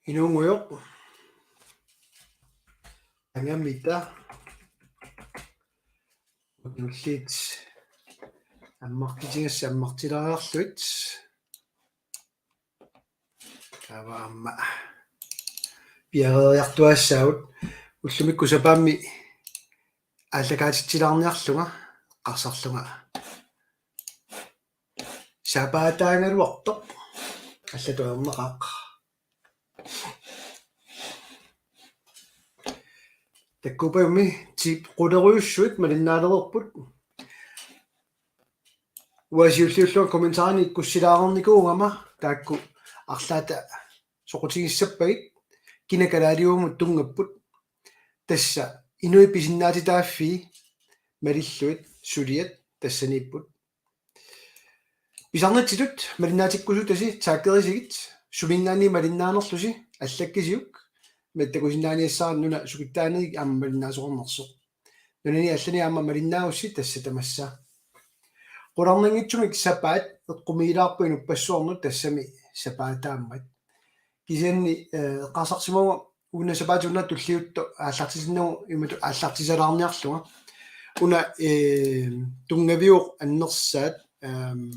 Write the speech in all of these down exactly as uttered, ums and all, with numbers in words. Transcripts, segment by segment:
Inunngujoq. Angamita. Ulliit. Ammartitigas ammartilaariarluit. Taava aamma piareeriartuaassaagut. Ullumikkut sapaammi aallakaatitsilaarniarlunga eqqarsarlunga sapaataagaluartoq allatut ajornaqaaq. Takkuupajummi ti-, qulerujussuit malinnaalerput. Uanga siulliullunga kommentarini ikkussilaarnikuugama taakku arlaata soqutigissappagit kina kalaaliummut tunngapput. Tassa inuit pisinnaatitaaffii malillugit suliat tassaniipput. Pisarnitsitut malinnaatikkusutasi taakkerisigit suminngaanniit malinnaanerlusi allakkisiuk, takusinnaaniassaaq nuna sukittaanerit aamma malinnaasoqarnersoq. Nunani allani aamma malinnaagussi tassa tamassa. Qularnanngitsumik sapaat eqqumiilaarpoq inuppassuarnut tassami sapaataammat. Kisianni, eh, eqqarsarsimavunga una sapaatip-una tulliuttoq aallartitinnagu imatut aallartisalaarniarlunga. Una, eh, tunngaviuvoq annersaat, ehm,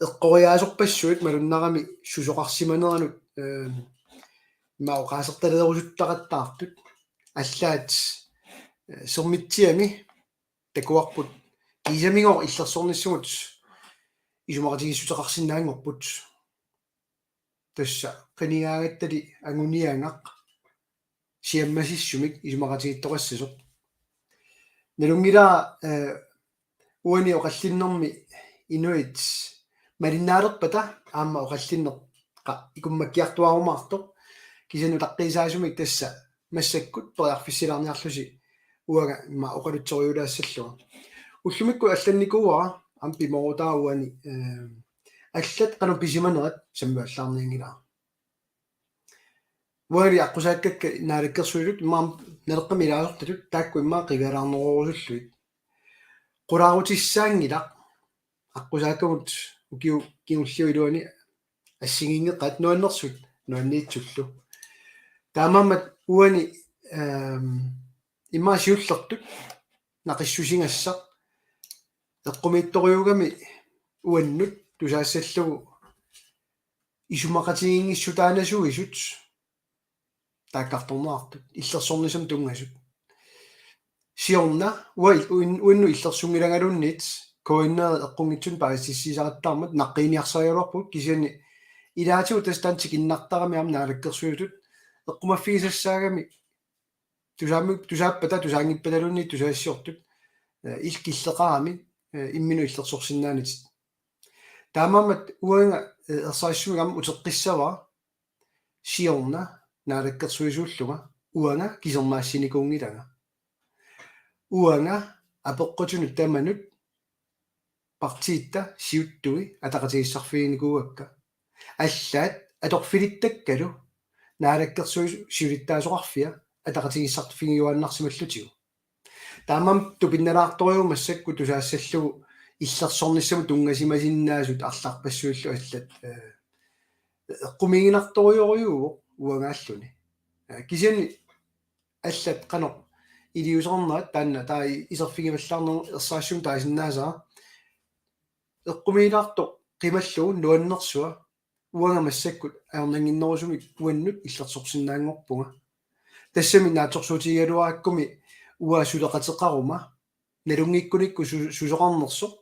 eqqoriaasorpassuit malunnarami susoqarsimaneranut, ehm, ima oqaasertaleerusuttaqattaartut. Allaat, eh, Sermitsiami takuarput kiisamigooq illersornissamut isumaqatigiissuteqarsinnaanngorput. Tassa qinigaagattali anguniagaq siammasissumik isumaqatigiittoqassasoq. Nalunngilara, eh, uani oqallinnermi inuit malinnaalerpata aamma oqallinneq qa-, ikummakkiartuaarumaartoq, kisianni utaqqiisaasumik tassa massakkut periarfissilaarniarlusi uanga ima oqaluttoriulaassallunga. Ullumikkut allannikuuara aamma pimoorutaavoq uani, eh, allat qanoq pisimanerat sammivallaarnianngilara. Uangali aqqusaakkakka naalakkersuisut immaqa Naleqqami ilaasortatut taakku immaqa qivialaarnerorusullugit. Qulaarutissaanngilaq aqqusaakkamut ukiut kingulliit iluanni assigiinngeqaat nuannersut nuanniitsullu. Taamaammat uani, ehm, immaqa siullertut naqissusigassaq eqqumiitsorujuugami uannut tusaassallugu isumaqatigiinngissutaanasuisut taakkartorneqartut illersornissamut tunngasut. Siorna ua-, uin-, uannut illersunngilangaluunniit K N R eqqunngitsunik paasissutissiisaqattaarmat naqqiiniarsarigaluarpugut, kisianni ilaatigut tassa taanna tikinniartarami aamma naalakkersuisutut eqqumaffigisassaagami tusaammi-, tusaappata tusaanngippataluunniit tusagassiortut, eh, il-, killeqarami, eh, imminut illersorsinnaanatik. Taamaammat uanga, eh, ersarissumik aamma uteqqissavara siorna naalakkersuisuullunga uanga kisermaassinikuunngilanga. Uanga apeqqutinut tamanut partiitta siuttui ataqatigiissarfiginikuuakka. Allaat atorfilittakkalu naalakkersuisut siulittaasoqarfia ataqatigiissarfigiuaannarsimallutigu. Taamaammat tupinnalaartorujuuvoq massakkut tusaassallugu illersornissamut tunngasimasinnaasut arlarpassuillu allat, eh, eqqumiiginartorujorujuuvoq uangaalluni. Eh, kisianni allat qanoq iliuuseqarnerat taanna taava i-, iserfigivallaarneq ersarissumik taasinnaasara. Eqqumiilaartoq qimallugu nuannersua uanga massakkut ajornannginnerusumik uannut illersorsinnaanngorpunga. Tassami naatsorsuutigigaluarakkumi uanga suleqateqaruma nalunngikkunikku su-, susoqarnersoq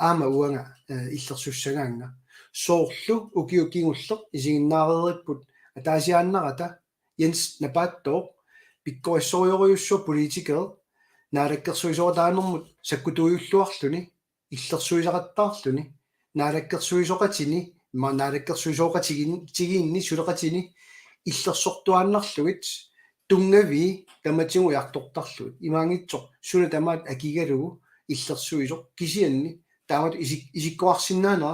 aamma uanga, eh, illersussagaannga. Soorlu ukiut kingulleq isiginnaareeripput ataasiaannarata Jens Napaattooq pikkorissorujorujussuaq politikeq naalakkersuisooqataanermut sakkutuujulluarluni illersuisaqattaarluni naalakkersuisooqatini, ima naalakkersuisooqatigiin-, tigiinni suleqatini illersortuaannarlugit tunngavii tamatigut ujartortarlugit. Imaanngitsoq suna tamaat akigalugu illersuisoq, kisianni taamatut isik-, isikkoqarsinnaanera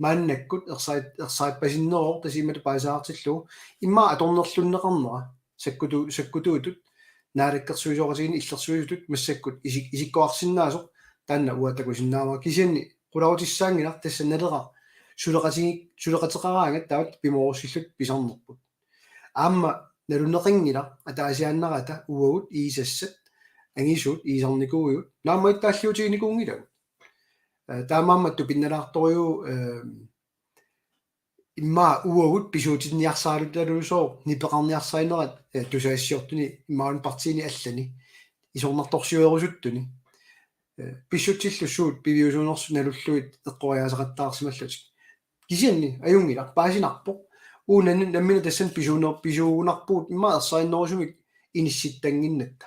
maannakkut ersarit-, ersarippasinnerooq tassa imatut paasisaartillugu immaqa atornerlunneqarnera sakkutu-, sakkutuutut naalakkersuisooqatigiinni illersuisutut massakkut isik-, isikkoqarsinnaasoq taanna uanga takusinnaavara. Kisianni qularutissaanngilaq tassa Naleraq suleqatigi-, suleqateqaraangat taamatut pimoorussillutik pisarnerput. Aamma nalunneqanngilaq ataasiaannarata uagut iisassat, angisuut iisarnikuuigut, naammagittaalliutiginikuunngilagut. Eh, taamaammat tupinnalaartorujuuvoq, eh, immaqa uagut pisuutinniarsaralutalusooq nipeqarniarsarinerat, eh, tusagassiortuni imaluunniit partiini allani isornartorsiuerusuttuni. Eh, pissutsillu suut piviusuunersut nalullugit eqqoriaasaqattaarsimallutik. Kisianni ajunngilaq, paasinarpoq. Uunanni nammineq tassani pisuuner-, pisuugunarpugut immaqa ersarinnerusumik inissittannginnatta.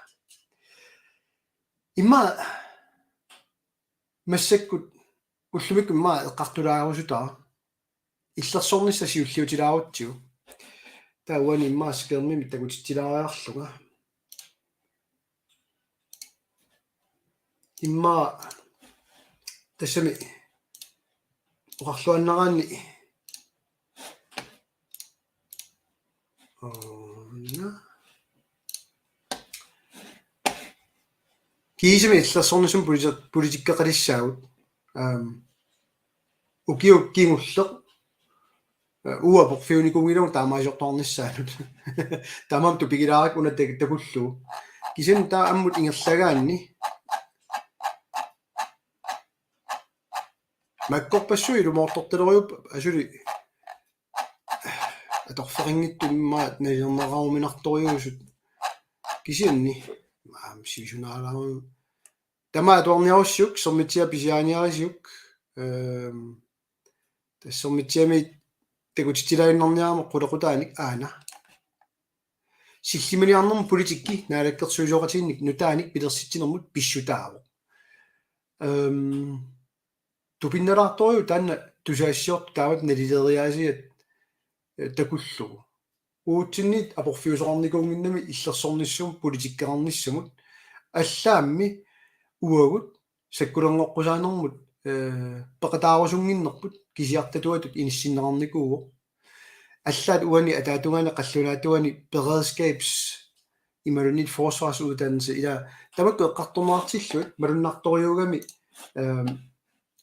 Immaqa massakkut ullumikkut immaqa eqqartulaarusutaa. Illersornissaq siulliutilaarutsigu. Taava uani immaqa skærmimi takutitsilaariarlunga. Immaqa tassami oqarluaannaraanni. Una. Kiisami illersornissami politi-, politikkeqalissaagut. Aam, ukiut kingulleq, eh, uagut aporfiunikuunngilagut taamaasiortoqarnissaanut. Taamaammat tupigilaarakku una tak-, takullugu. Kisianni taava ammut ingerlagaanni. Makkorpassuit ilumoortortalerujuupput asuli atorfeqanngitsut immaqa nalilerneqaruminartorujuusut. Kisianni aamma sivisunaalaarujuk. Tamaat atuarniarussiuk, Sermitsiaq pisiaaniarisiuk, ehm, tassa Sermitsiami takutitsilaannarniarama qulequtaanik aana. Sillimaniarnermut politikki naalakkersuisooqatigiinnik nutaanik pilersitsinermut pissutaavoq. Ehm, tupinnalaartorujuuvoq taanna tusagassiortut taamatut nalileriaasiat, eh, takullugu. Uatsinnit aporfiusoqarnikuunnginnami illersornissamut politikkeqarnissamut, allaammi uagut sakkulerneqqusaannermut, eh, peqataarusunnginnerput kisiartatuatut inissinneqarnikuuvoq. Allaat uani ataatungaani qallunaatuani beredskabs- imaluunniit forsvarsuddannelse, ila tamakku eqqartorneqartillugit malunnartorujuugami, ehm,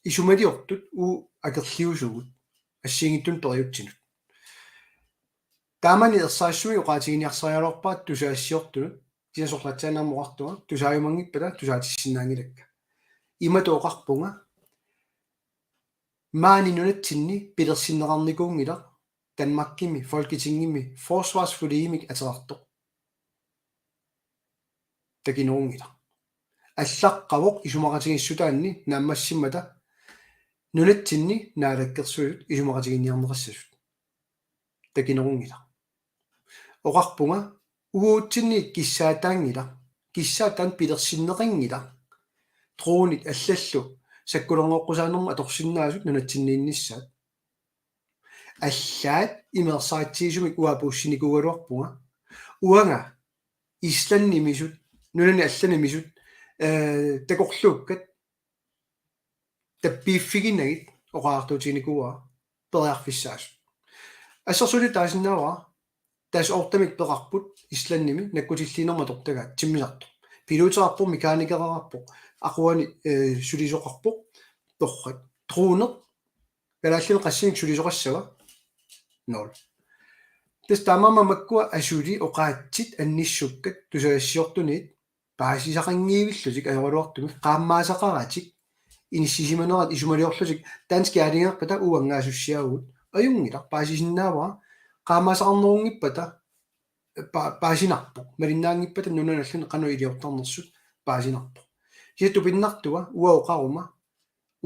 isumaliortut uagut akerliusugut assigiinngitsunut periutsinut. Taamani erseqqissumik oqaatiginiarsarigaluarpara tusagassiortunut, kisianni sorlaatsaannaammat oqartunga, tusaajumanngippata tusaatissinnaanngilakka. Imatut oqarpunga, maani nunatsinni pilersinneqarnikuunngilaq Danmarkimi, Folketingimi, forsvarsforligimik ateqartoq. Takinerunngilaq. Allaqqavoq isumaqatigiissutaanni naammassimmata nunatsinni naalakkersuisut isumaqatiginninniarneqassasut. Takinerunngilaq. Oqarpunga uatsinnit kissaataanngilaq. Kissaataannik pilersinneqanngilaq. Dronit allallu sakkulerneqqusaannermut atorsinnaasut nunatsinniinnissaat. Allaat imersaatsigisumik uanga apuussinikuugaluarpunga. Uanga Islandimisut, nunani allanimisut, eh, takorluukkat tappiiffiginagit oqariartuutiginikuuara periarfissaasut. Assersuutitut taasinnaavara, tassa ortamik peqarput Islandimi nakkutilliinermut atortagaat timmisartoq. Piloteqarpoq, mekanikeraqarpoq, aquani, eh, sulisoqarpoq, torrak. Droneq, kalaallinik qassinik sulisoqassava? Nul. Tassa taamaammat makkua asuli oqaatsit annissukkat tusagassiortunit paasisaqanngivillutik ajoraluartumik qaammaasaqaratik inissisimanerat isumaliorlutik danskit aalajangerpata uangaasussiaagut ajunngilaq paasisinnaavara qaammaasaqarnerunngippata pa-, paasinarpoq malinnaanngippata nunanut allanut qanoq iliortarnersut paasinarpoq. Kisianni tupinnartua uanga oqaruma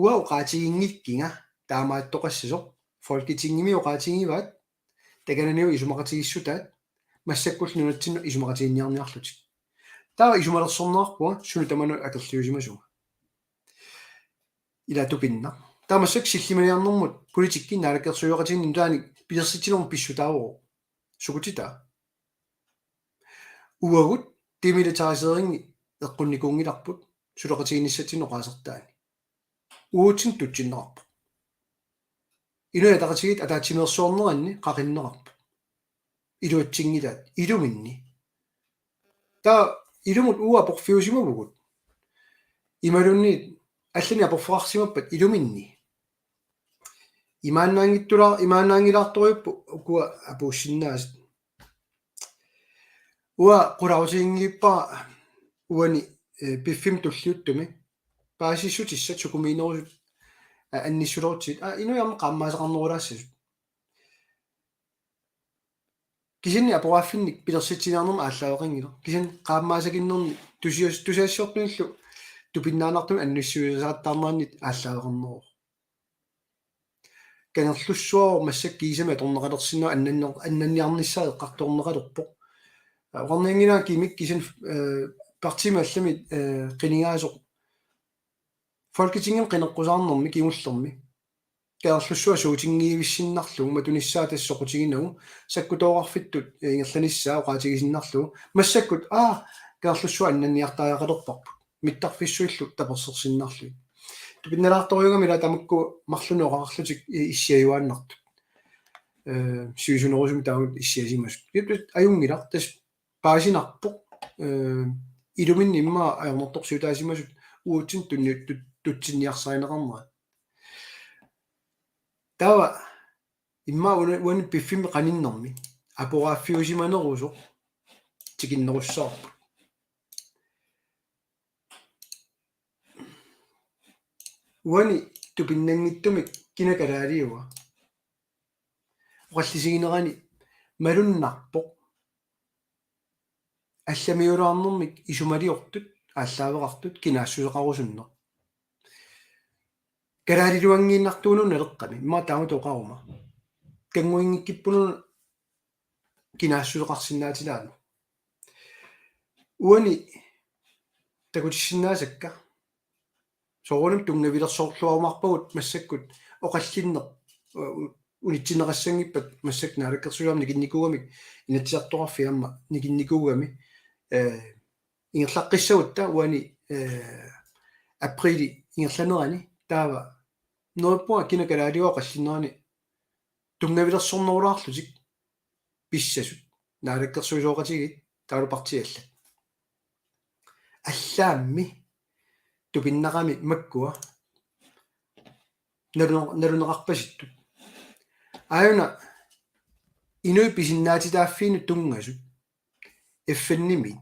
uanga oqaatiginngikkiga taamaattoqassasoq Folketingimi oqaatigivaat takananilu isumaqatigiissutaat massakkullu nunatsinnut isumaqatiginniarniarlutik. Taava isumalersorneqarpunga suna tamanut akerliusimasunga. Ila tupinnaq. Taava massakkut sillimaniarnermut politikki naalakkersuisoqatigiinni nutaanik pilersitsinermut pissutaavoq. Sukutitaa. Uagut demilitariseringi eqqunnikuunngilarput suleqatigiinnissatsinnut oqaasertaani. Uatsinnut tutsinneqarpoq. Inuiaqatigiit ataatsimeersuarneranni qaqinneqarpoq. Iluatsinngilaat, iluminni. Taava ilumut uagut aporfiusimavugut. Imaluunniit allanik aporfeqarsimappat iluminni. Imaannaanngitsula-, imaannaanngilaartorujuupput ukua apuussinnaasut. Uanga qularutiginngilara uani, eh, piffimmi tulliuttumi paasissutissat sukumiinerusut, eh, annissulerutsigit. Aa, inuit aamma qaammaasaqarnerulaassasut. Kisianni aporaaffinnik pilersitsiniarnermi aallaaveqanngilaq. Kisianni qaammaasakinnerni tusias-, tusagassiortunillu tupinnaannartumik annissuisaartarnerannit aallaaveqarneruvoq. Kangerlussuaq massakkut kiisami atorneqalersinnaa annanniar-, annanniarnissaa eqqartorneqalerpoq. Oqarnianngilara kimik kisianni, eh, partiimi allami, eh, qinigaasoq Folketingimi qineqqusaarnermi kingullermi Kangerlussuaq suutinngivissinnarlugu matunissaa tassa soqutiginagu sakkutooqarfittut ingerlanissaa oqaatigisinnarlugu massakkut, aa, Kangerlussuaq annanniartariaqalerparput. Mittarfissuillu tapersersinnarlugit. Tupinnalaartorujuugami ila tamakku marlunnik oqarlutik i-, issiajuaannartut. Eh, sivisunerusumik taakku issiasimasut. Ip-, ajunngilaq tassa paasinarpoq, eh, iluminni immaqa ajornartorsiutaasimasut uatsinnut tunni-, tut-, tutsinniarsarineqarnerat. Taava immaqa una-, uani piffimmi qaninnermi aporaaffiusimanerusoq tikinnerussavarput. Uani tupinnanngitsumik kina kalaaliua oqallisiginerani malunnarpoq allamiulaarnermik isumaliortut aallaaveqartut kinaassuseqarusunneq. Kalaaliluanngiinnartuuneq naleqqami, immaqa taamatut oqaruma. Kannguinngikkippununa kinaassuseqarsinnaatilaarneq. Uani takutissinnaasakka soorunami tunngavilersorluarumaarpagut massakkut oqallinneq, u-, u-, unitsinneqassanngippat massakkut naalakkersuisoq aamma nikinnikuugamik Inatsisartoqarfiit aamma nikinnikuugami, eh, ingerlaqqissagutta uani, eh, apriili ingerlanerani taava neriuppunga kina kalaaliua oqallinnerani tunngavilersornerulaarlutik pissasut, naalakkersuisooqatigiit, taavalu partiit allat. Allaammi tupinnaqami makkua nalu-, naluneqarpasittut. Aajuna inuit pisinnaatitaaffiinut tunngasut F N-imiit.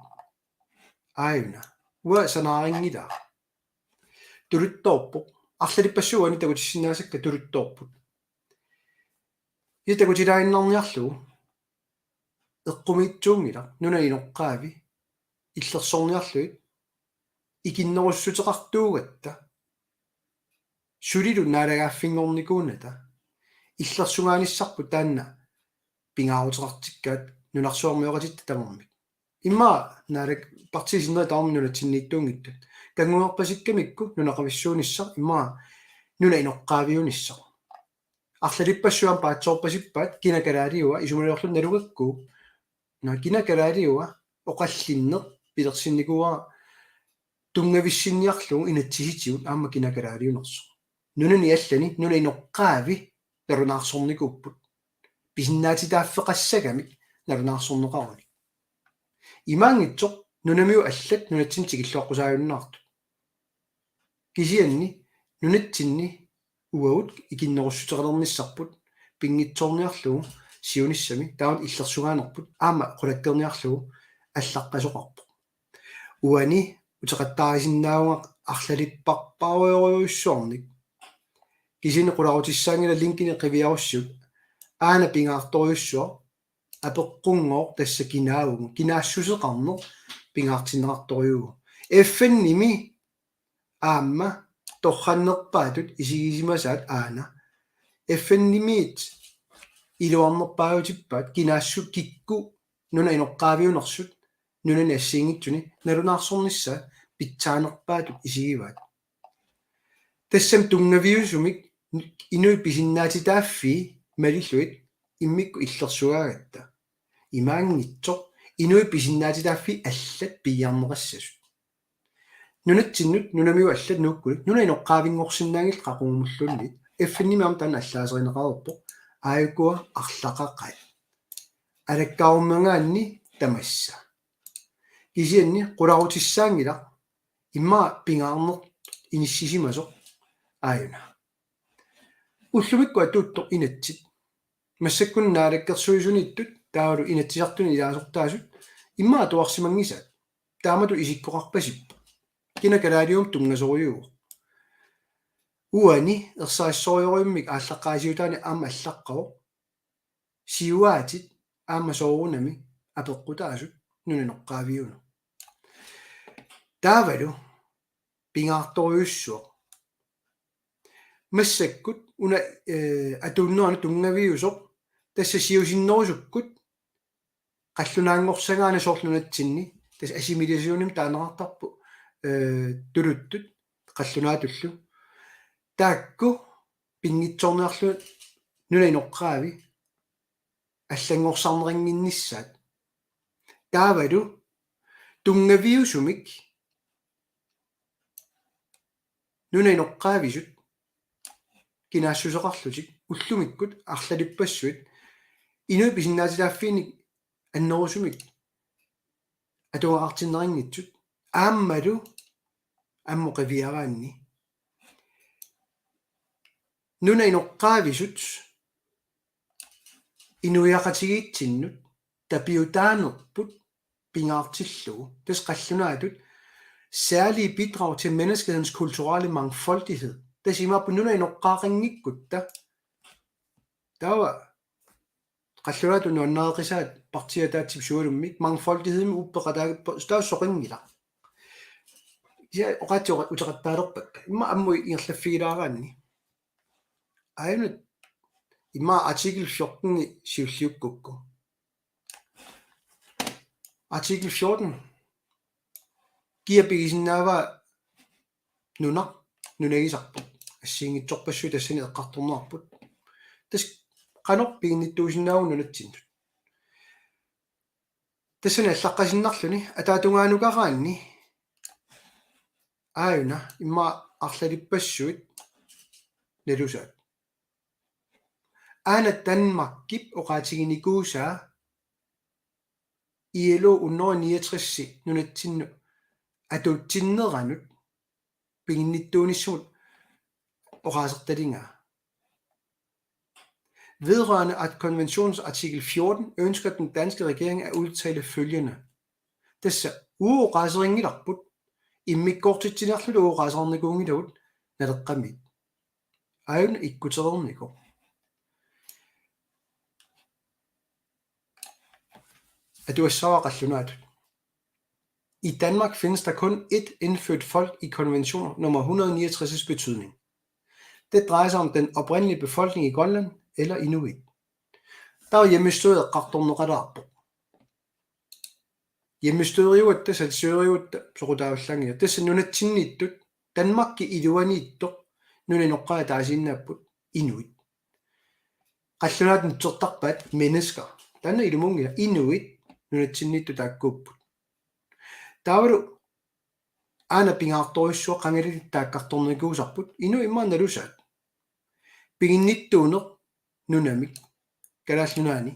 Aajuna. Uanga sanaarinngilaa. Tuluttoorpoq. Arlalippassuit uani takutissinnaasakka tuluttoorput. Ila takutilaaginnarniarlugu eqqumiitsuunngilaq nunap inoqqaavi illersorniarlugit ikinnerussuteqartuugatta sulilu naalagaaffinngornikuunata illersugaanissarput taanna pingaaruteqartikkaat nunarsuarmioqatitta tamarmik. Immaqa naalak-, partiit sinneri tamarmik nunatsinniittuunngitsut. Kanngunarpasikkamikku nunaqavissuunissaq immaqa nunap inoqqaaviunissaq. Arlalippassuit aamma paatsoorpasippaat kina kalaaliua isumaliorluni nalugakku. Naa kina kalaaliua oqallinneq pilersinnikuuara tunngavissinniarlugu inatsisitigut aamma kina kalaaliunersoq. Nunani allani nunap inoqqaavi nalunaarsornikuupput. Pisinnaatitaaffeqassagamik nalunaarsorneqarunik. Imaanngitsoq nunamiut allat nunatsinni tikilluaqqusaajunnaartut. Kisianni nunatsinni uagut ikinnerussuteqalernissarput pinngitsoorniarlugu siunissami taanna illersugaanerput aamma qulakkeerniarlugu allaqqasoqarpoq. Uani uteqattaarisinnaavunga arlalipparparujorujussuarnik. Kisianni qularutissaanngilaq linkini qiviarussiuk aana pingaartorujussuaq apeqqunngooq tassa kinaavugut, kinaassuseqarneq pingaartinneqartorujuuvoq. F N-imi aamma torrannerpaatut isigisimasaat aana. F N-imiit iluarnerpaajutippaat kinaassut kikkut nunap inoqqaaviunersut nunani assigiinngitsuni nalunaarsornissaa pitsaanerpaatut isigivaat. Tassami tunngaviusumik inuit pisinnaatitaaffii malillugit immikkut illersugaagatta. Imaanngitsoq inuit pisinnaatitaaffii allat piiarneqassasut. Nunatsinnut nunamiut allat nuukkunik nunap inoqqaavinngorsinnaanngillat qaqugumulluunniit F N-imi aamma taanna allaaserineqareerpoq aajukua arlaqaqaat. Alakkaarumagaanni tamassa. Kisianni qularutissaanngilaq immaqa pingaarneq inissisimasoq aajuna. Ullumikkut atuuttoq inatsit. Massakkut naalakkersuisuniittut taavalu Inatsisartuni ilaasortaasut Immaqa atuarsimanngisaat. Taamatut isikkoqarpasippoq. Kina kalaaliummik tunngasorujuuvoq. Uani ersarissorujussuarmik aallaqqaasiutaani aamma allaqqavoq. Siuaatit aamma soorunami apeqqutaasut nunap inoqqaaviunut. Taavalu pingaartorujussuaq. Massakkut una, eh, atuunnerani tunngaviusoq tassa siusinnerusukkut qallunaanngorsagaanni soorlu nunatsinni, tassa assimilationimik taaneqartarpoq, eh, tuluttut qallunaatullu. Taakku pinngitsoorniarlugit nunap inoqqaavi allanngorsarneqannginnissaat. Taavalu tunngaviusumik nunap inoqqaavisut kinaassuseqarlutik ullumikkut arlalippassuit inuit pisinnaatitaaffiinik annerusumik atugaqartinneqanngitsut aammalu ammut qiviaraanni nunap inoqqaavisut inuiaqatigiitsinnut tapiutaanerput pingaartillugu. Tassa qallunaatut særlige bidrag til menneskehedens kulturelle mangfoldighed. Tassa imaappoq nunap inoqqaaqanngikkutta. Taava qallunaatut nuannareqisaat partiit ataatsip sualummik mangfoldighedim uppeqataagippa staas soqanngilaq. Kisianni oqaatsit uteqattaalerpakka. Immaqa ammut ingerlaffigilaaraanni. Aajuna immaqa artikel fjorten siulliukkukku. Artikel fjorten. Kia pigisinnaavaa nunaq nunagisarput. Assigiinngitsorpassuit tassani eqqartorneqarput. Tassa qanoq piginnittuusinnaavugut nunatsinnut. Tassani allaqqasinnarluni ataatungaanukaraanni aajuna immaqa arlalippassuit nalusaat. Aana Danmarkip oqaatiginikuusaa I L O hundrede niogtres nunatsinnut atuutsinneranut piginnittuunissamut oqaasertaligaa. Vedrørende at konventionens artikel fjorten ønsker den danske regering at udtale følgende. Tassa uagut oqaaserinngilarput, immikkoortitsiniarluta uagut oqaasereernikuunngilagut Naleqqamiit. Aajuna ikkutereernikoq. Atuassavat qallunaatut. I Danmark findes der kun ét indfødt folk i konvention nummer hundrede niogtres betydning. Det drejer sig om den oprindelige befolkning i Grønland eller inuit. Taava hjemmestyre eqqartorneqalaarpoq. Hjemmestyreugatta, selvstyreugatta soqutaavallaanngilaq. Tassa nunatsinniittut, Danmarkip iluaniittoq nunap inoqqaavi ataasiinnaapput inuit. Qallunaatut nutsertarpaat mennesker. Taanna ilumuunngilaq, inuit nunatsinniittut taakkuupput. Taavalu aana pingaartorujussuaq qangali taakkartornikuusarput, inuit immaqa nalusaat. Piginnittuuneq nunamik, Kalaallit Nunaanni.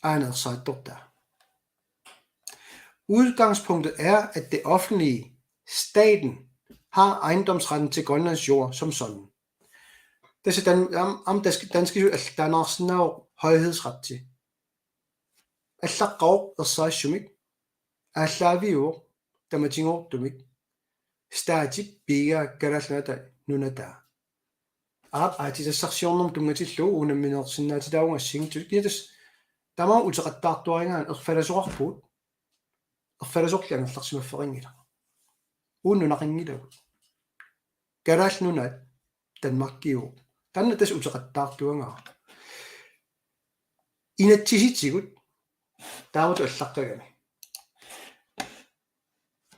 Aana ersarittortaa. Udgangspunktet er, at det offentlige, staten, har ejendomsretten til Grønlands jord som sådan. Tassa dan-, am-, am dansk-, danskisut allatut taaneqarsinnaavoq højhedsret til. Allaqqavoq ersarissumik, aallaaviuvoq tamatigoortumik, staatip piigaa Kalaallit Nunaata nunataa. Aap, aatsitassarsiornermut tunngatillugu uagut nammineersinnaatitaavunga assigiinngitsut. Kisianni tassa tamaat uteqattaartuarigaanni erfalasoqarpugut. Erfalasorli angerlarsimaffeqanngilaq. Uagut nunaqanngilagut. Kalaallit Nunaat Danmarkiuvoq. Taanna tassa uteqattaartuagara. Inatsisitigut taamatut allaqqagami.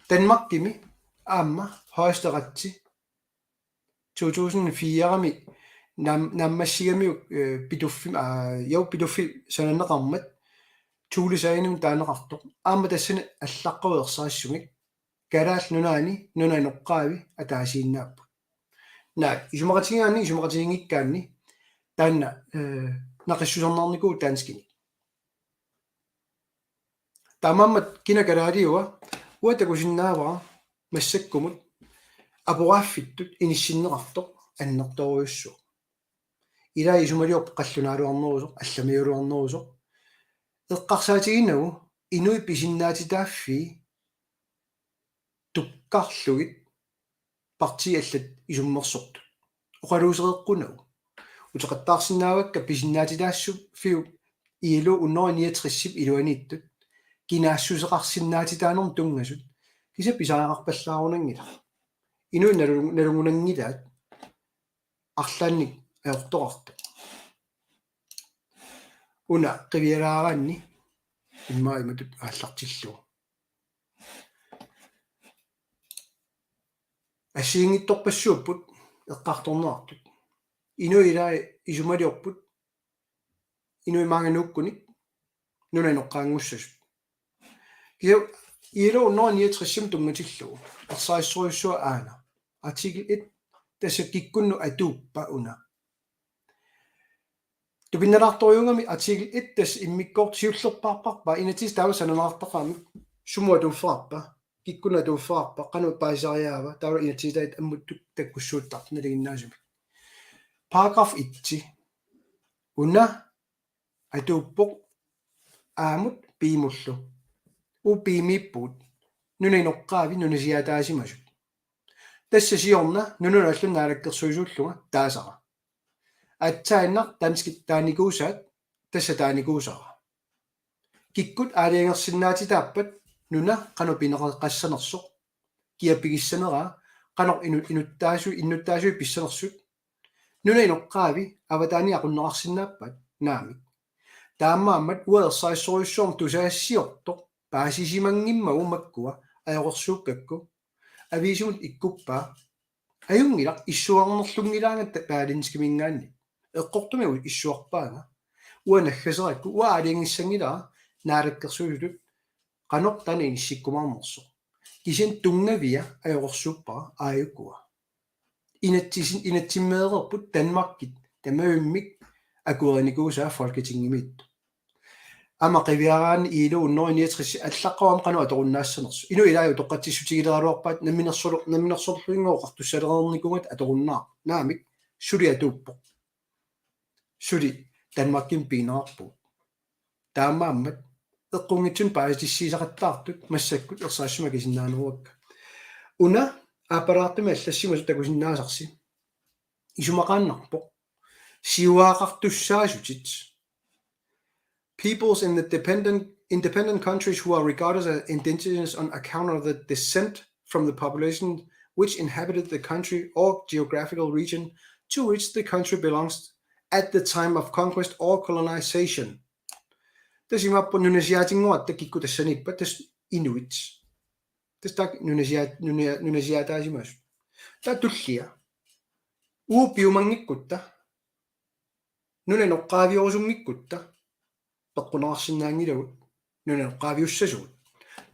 Danmarkimi aamma højesteretsi to tusind fire-mi naam-, naammassigamiuk, øh, Pituffim-, aa, jo, Pituffik sananeqarmat Thulesagenimik taaneqartoq. Aamma tassani allaqqavoq ersarissumik. Kalaallit Nunaanni nunap inoqqaavi ataasiinnaapput. Naak, isumaqatigigaanni isumaqatiginngikkaanni taanna, øh, naqissuserneqarnikuuvoq danskinik. Taamaammat kina kalaaliua uanga takusinnaavara massakkumut aporaaffittut inissinneqartoq annertoorujussuuvoq. Ilaa isumaliorpoq qallunaaluarnerusoq, allamiugaluarnerusoq. Eqqarsaatiginagu inuit pisinnaatitaaffii tukkarlugit partiit allat isummersortut. Oqaluusereeqqunagu. Uteqattaarsinnaavakka pisinnaatitaassufiup I L O hundrede niogtres-ip iluaniittut. Kinaassuseqarsinnaatitaanermut tunngasut. Kisianni pisariaqarpallaarunanngilaq. Inuit nalu-, nalugunanngilaat arlaannik ajortoqartoq. Una qiviaraaraanni immaqa imatut aallartillugu. Assigiinngitsorpassuupput eqqartorneqartut. Inuit ilaat isumaliorput, inuit maanga nuukkunik nunap inoqqaanngussasut. Kisianni I L O hundrede niogtres-imut tunngatillugu. Ersarissorujussuaq aana. Artikel et, tassa kikkunnut atuuppa una. Tupinnalaartorujuugami artikel et tassa immikkoortoq siullerpaarparpaa, inatsisit taama sananeqartarami, sumut atuuffeqarpa, kikkunnut atuuffeqarpa, qanoq paasisariaava, taava inatsisitaat ammut takkussuuttartut nalinginnaasumik. Paragraf et. Una atuuppoq aamut piimullu. Uagut piimiippugut. Nunap inoqqaavi nunasiaataasimasut. Tassa siorna nunanut allanut naalakkersuisuullunga taasara. Aatsaannaq danskit taanikuusaat, tassa taanikuusara. Kikkut aalajangersinnaatitaappat nuna qanoq pineqaqqassanersoq, kia pigissaneraa, qanoq inu-, inuttaasui-, innuttaasuit pissanersut, nunap inoqqaavi avataani aqunneqarsinnaappat, naamik. Taamaammat uanga ersarissorujussuarmik tusagassiortoq paasisimanngimmagu makkua ajoqersuukkakku. Aviisimut ikkuppaa. Ajunngilaq, issuarnerlunngilaangatta Berlingskeminngaanniit. Eqqortumik issuarpaanga. Uanga naggaserakku, uanga aalajangissanngilara naalakkersuisutut qanoq taanna inissikkumaarnersoq. Kisianni tunngavia ajoqersuuppara aajukua. Inatsisin-, inatsimmeereerput Danmarkit tamavimmik akuerinikuusaa Folketingimiittut. Aamma qiviaraanni I L O hundrede niogtres allaqqavoq aamma qanoq atorunnaassanersoq. Inuit ilaat utoqqatsissutigileruarpaat namminersorlu-, namminersorluinngooq oqartussalereernikuugatta atorunnaarpoq. Naamik, suli atuuppoq. Suli Danmarkimut pigineqarpugut. Taamaammat eqqunngitsunik paasissutissiisaqattaartut massakkut ersarissumik akisinnaaneruakka. Una aappalaartumik allassimasut takusinnaasarsi. Isumaqaannarpoq. Siuaaqartussaasutit. Peoples in the dependent, independent countries who are regarded as indigenous on account of the descent from the population which inhabited the country or geographical region to which the country belongs at the time of conquest or colonization. Tassa imaappoq nunasiaatinngorpata kikkut tassaniippat, tassa inuit. Tassa taakku nunasia-, nunia-, nunasiaataasimasut. Taava tullia. Uagut piumanngikkutta. Nunap inoqqaaviorusunngikkutta peqquneqarsinnaanngilagut, nunap inoqqaaviussasugut.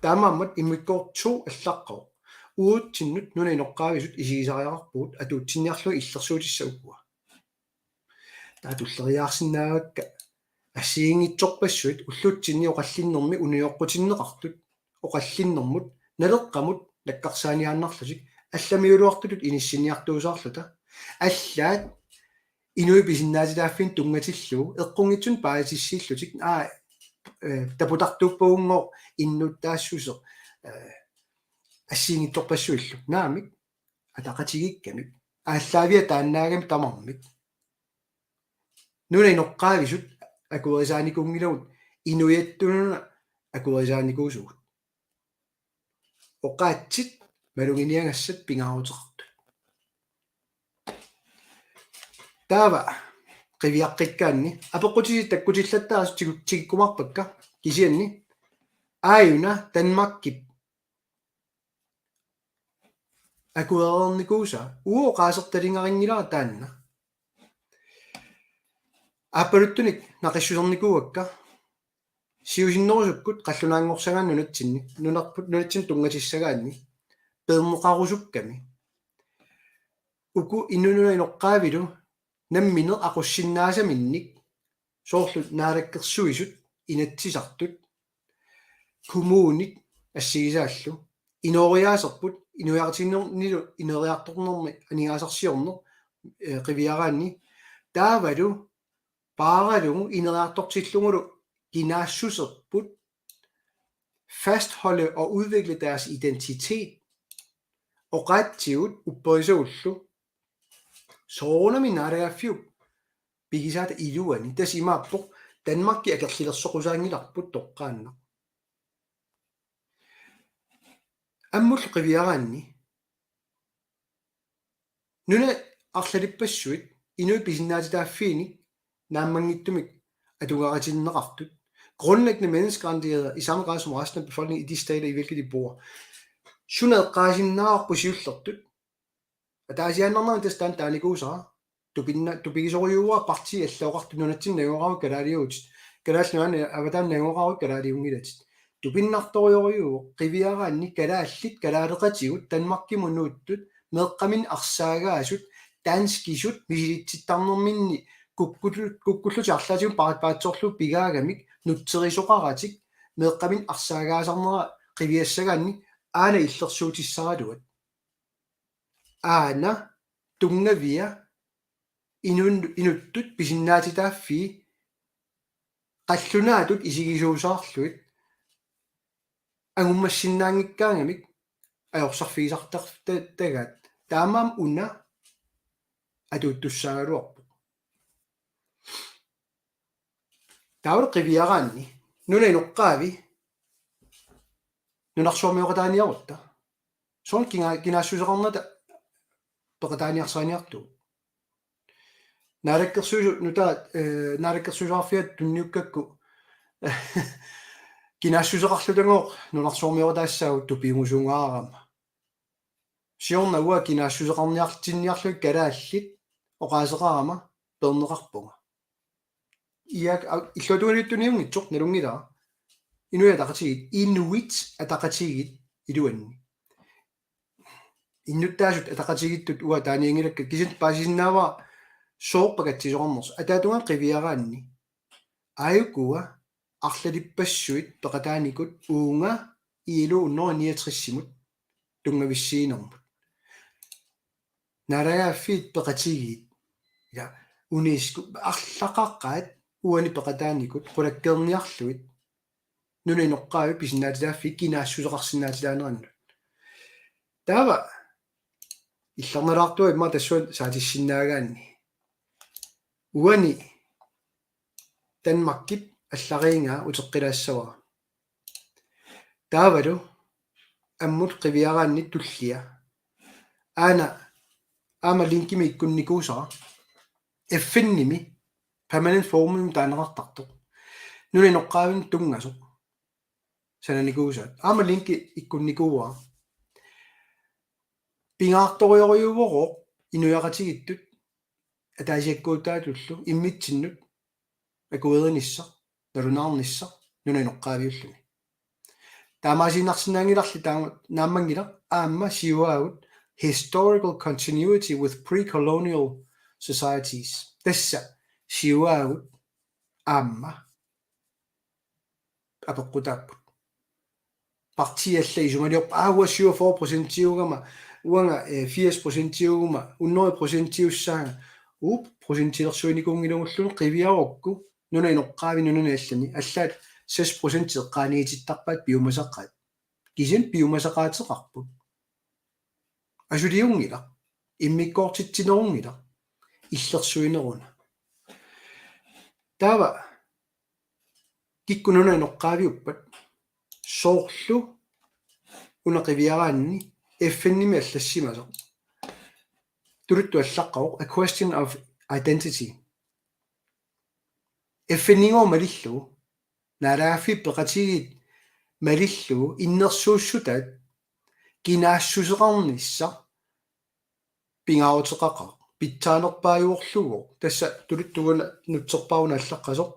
Taamaammat immikkoortoq to allaqqavoq. Uagutsinnut nunap inoqqaavisut isigisariaqarpugut atuutsinniarlugit illersuutissat ukua. Taava tulleriiaarsinnaavakka assigiinngitsorpassuit ullutsinni oqallinnermi unioqqutinneqartut, oqallinnermut, naleqqamut nakkarsaaniaannarlutik, allamiuluartutut inissinniartuusaarluta. Allaat inuit pisinnaatitaaffiinut tunngatillugu eqqunngitsunik paasissutissiillutik, aa, eh, taputartuuppagunngooq innuttaassuseq, eh, assigiinngitsorpassuillu. Naamik, ataqatigiikkamik. Aallaaviat taannaagami tamarmik. Nunap inoqqaavisut akuerisaanikuunngilagut inuiattut una akuerisaanikuusugut. Oqaatsit maluginiagassat pingaaruteqartut. Taava qiviaqqikkaanni apeqqutisi takkutillattaasut tigu-, tigikkumaarpakka, kisianni aajuna Danmarkip akuereernikuusaa, uagut oqaasertalingarinngilara taanna. Aappaluttunik naqissusernikuuakka siusinnerusukkut qallunaanngorsagaanni nunatsinni, nunarput nunatsinni tunngatissagaanni peerneqarusukkami. Uku inuit nunap inoqqaavilu nammineq aqussinnaasaminnik, soorlu naalakkersuisut, inatsisartut, kommunit assigisaallu, inooriaaserput inuiaqatigiinnernilu ineriartornermi aningaasarsiorneq, eh, qiviaraanni, taavalu paaralugu ineriartortillugulu kinaassuserput fastholde og udvikle deres identitet, oqaatsigut upperisagullu, soorunami naalagaaffiup pigisaata iluani, tassa imaappoq Danmarki akerlilersoqqusaanngilarput toqqaannaq. Ammullu qiviaraanni nunat arlalippassuit inuit pisinnaatitaaffiini naammanngitsumik atugaqatinneqartut, grundlæggende menneskerettigheder i samme grad som resten af befolkningen i de stater, i hvilke de bor. Suna eqqaasinnaavarput siullertut? Ataasiaannarnani tassa taanna taanikuusara. Tupinna-, tupigisorujuuara partiit allat oqartut nunatsinni najugaqaruit kalaaliuvutit. Kalaallit Nunaanni avataani najugaqaruit kalaaliunngilatit. Tupinnartorujorujuuvoq qiviaraanni kalaallit kalaaleqatigut Danmarkimut nuuttut meeqqaminnik arsaagaasut danskisut misilitsittarnerminni kukkullu-, kukkullutik arlaatigut paarpaatsorlu pigaagamik nutserisoqaratik meeqqaminnik arsaagaasarnera qiviassagaanni aana illersuutissaraluat. Aana tunngavia inun-, inuttut pisinnaatitaaffii qallunaatut isigisuusaarlugit angummassinnaanngikkaangamik ajorsarfigisartartagaat. Taamaammat una atuuttussaagaluarpoq. Taava qiviaraanni nunap inoqqaavi nunarsuarmioqataaniarutta. Soorlu kinaa-, kinaassuseqarnata peqataaniarsariniartugut. Naalakkersuisu-, nutaat, eh, naalakkersuisoqarfiata tunniukkakku kinaassuseqarlutagooq nunarsuarmioqataassaagut tupiunngusungaarama. Siorna uanga kinaassuseqarniartinniarlugit kalaallit oqaaseqarama peerneqarpunga. Iak, a-, illuatungiliuttuniunngitsoq nalunngilara. Inuit Ataqatigiit, Inuit Ataqatigiit iluanni. Innuttaasut ataqatigiittut uanga taanianngilakka, kisianni paasisinnaavara sooq pakatsisoqarnersoq. Ataatungaa qiviaraanni aajukua arlalippassuit peqataanikut uunga I L O hundrede niogtresimut tunngavissiinermut. Naalagaaffiit peqatigiit. Ja, UNESCO arlaqaqaat uani peqataanikut qulakkeerniarlugit nunap inoqqaavi pisinnaatitaaffii kinaassuseqarsinnaatitaanerannut. Taava illarnalaartua immaqa tassunga saatissinnaagaanni. Uani Danmarkip allariigaa uteqqilaassavara. Taavalu ammut qiviaraanni tullia. Aana aamma linkimik ikkunnikuusara. F N-imi permanent forumimut taaneqartartoq. Nunap inoqqaavinut tunngasoq. Sananikuusaat. Aamma linki ikkunnikuuara. Pingaartorujorujuuvoq inuiaqatigiittut ataasiakkuutaatullu immitsinnut akuerinissaq, nalunaarnissaq, nunap inoqqaaviulluni. Taamaasiinnarsinnaanngilarli taama naammanngilaq aamma siuaagut historical continuity with pre-colonial societies. Tassa siuaagut aamma apeqqutaapput. Partiit allat isumaliorput, aa, uanga syvogfyrre procentiugama, uanga, eh, firs procentiuguma, hundrede procentiussaanga, uagut procentilersuinikuunngilagut qiviarukku, nunap inoqqaavi nunani allani, allaat seks procent eqqaaniitittarpaat piumasaqaat. Kisianni piumasaqaateqarput. Asuliunngilaq, immikkoortitsinerunngilaq, illersuineruna. Taava kikkut nunap inoqqaaviuppat, soorlu una qiviaraanni F N-imi allassimasoq. Tuluttut allaqqavoq, a question of identity. F N-igooq malillugu, naalagaaffiit peqatigiit malillugu innersuussutaat kinaassuseqarnissaq pingaaruteqaqaaq, pitsaanerpaajuvorlugu. Tassa tuluttut una nutserpaaq una allaqqasoq.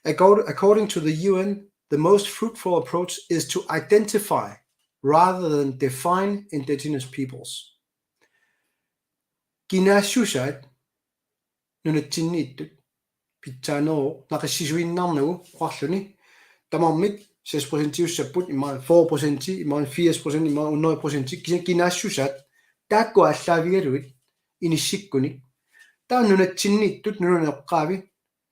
According, according to the U N, the most fruitful approach is to identify rather than define indigenous peoples. Kinaassusaat nunatsinniittut pitsaaneruvoq naqissisuinnarnagu oqarluni tamarmik seks procentiussapput, immaqa fyrre procenti, immaqa firs procent, immaqa hundrede procenti, kisianni kinaassusaat taakku aallaavigalugit inissikkunik. Taava nunatsinniittut nunap inoqqaavi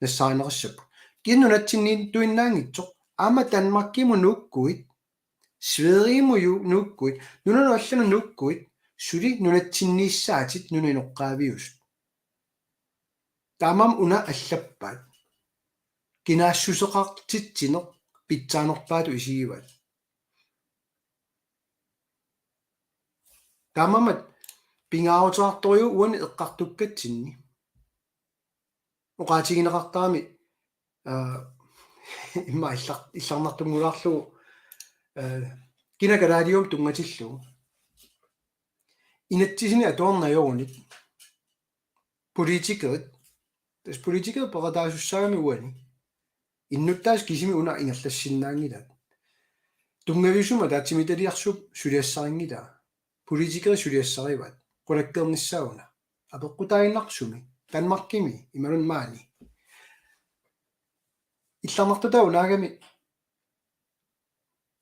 nassaarineqassapput. Kisianni nunatsinniittuinnaanngitsoq, aamma Danmarkimut nuukkuit, Sverigimut nuukkuit, nunanut allanut nuukkuit, suli nunatsinniissaatit nunap inoqqaaviusut. Taamaammat una allappaat. Kinaassuseqartitsineq pitsaanerpaatut isigivaat. Taamaammat pingaaruteqartorujuk uani eqqartukkatsinni. Oqaatigineqartarami, aa, immaqa illar-, illarnartunngulaarlugu, aa, kina kalaaliummik tunngatillugu. Inatsisini atuarnajorunik politikerit, tassa politikerit peqataasussaagami uani. Innuttaasut kisimik una ingerlassinnaanngilaat. Tunngaviusumik ataatsimiititaliarsuup suliassarinngilaat. Politikerit suliassarivaat. Qulakkeernissaa una. Apeqqutaaginnarpoq sumi. Danmarkimi, imaluunniit maani. Illarnartutaa unaagami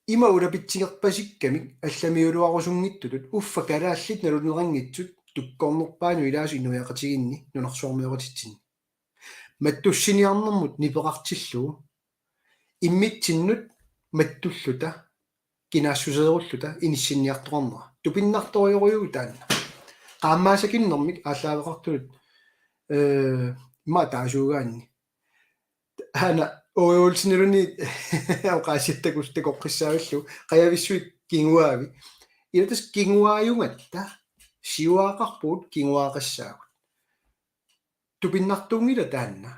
ima ulapitsigerpasikkamik allamiuluarusunngitsutut uffa kalaallit naluneqanngitsut tukkornerpaanut ilaasut inuiaqatigiinni nunarsuarmioqatitsinni. Mattussiniarnermut nipeqartillugu immitsinnut mattulluta kinaassuseerulluta inissinniartoqarnera. Tupinnartorujorujuuvoq taanna. Qaammaasakilnermik aallaaveqartunut, ee, immaqa taasuugaanni. Aana Oreolsiniluunniit oqaasiattakkut takoqqissaavillugu qajavissuit kinguaavi. Ila tassa kinguaajugatta siuaaqarpugut kinguaaqassaagut. Tupinnartuunngilaq taanna.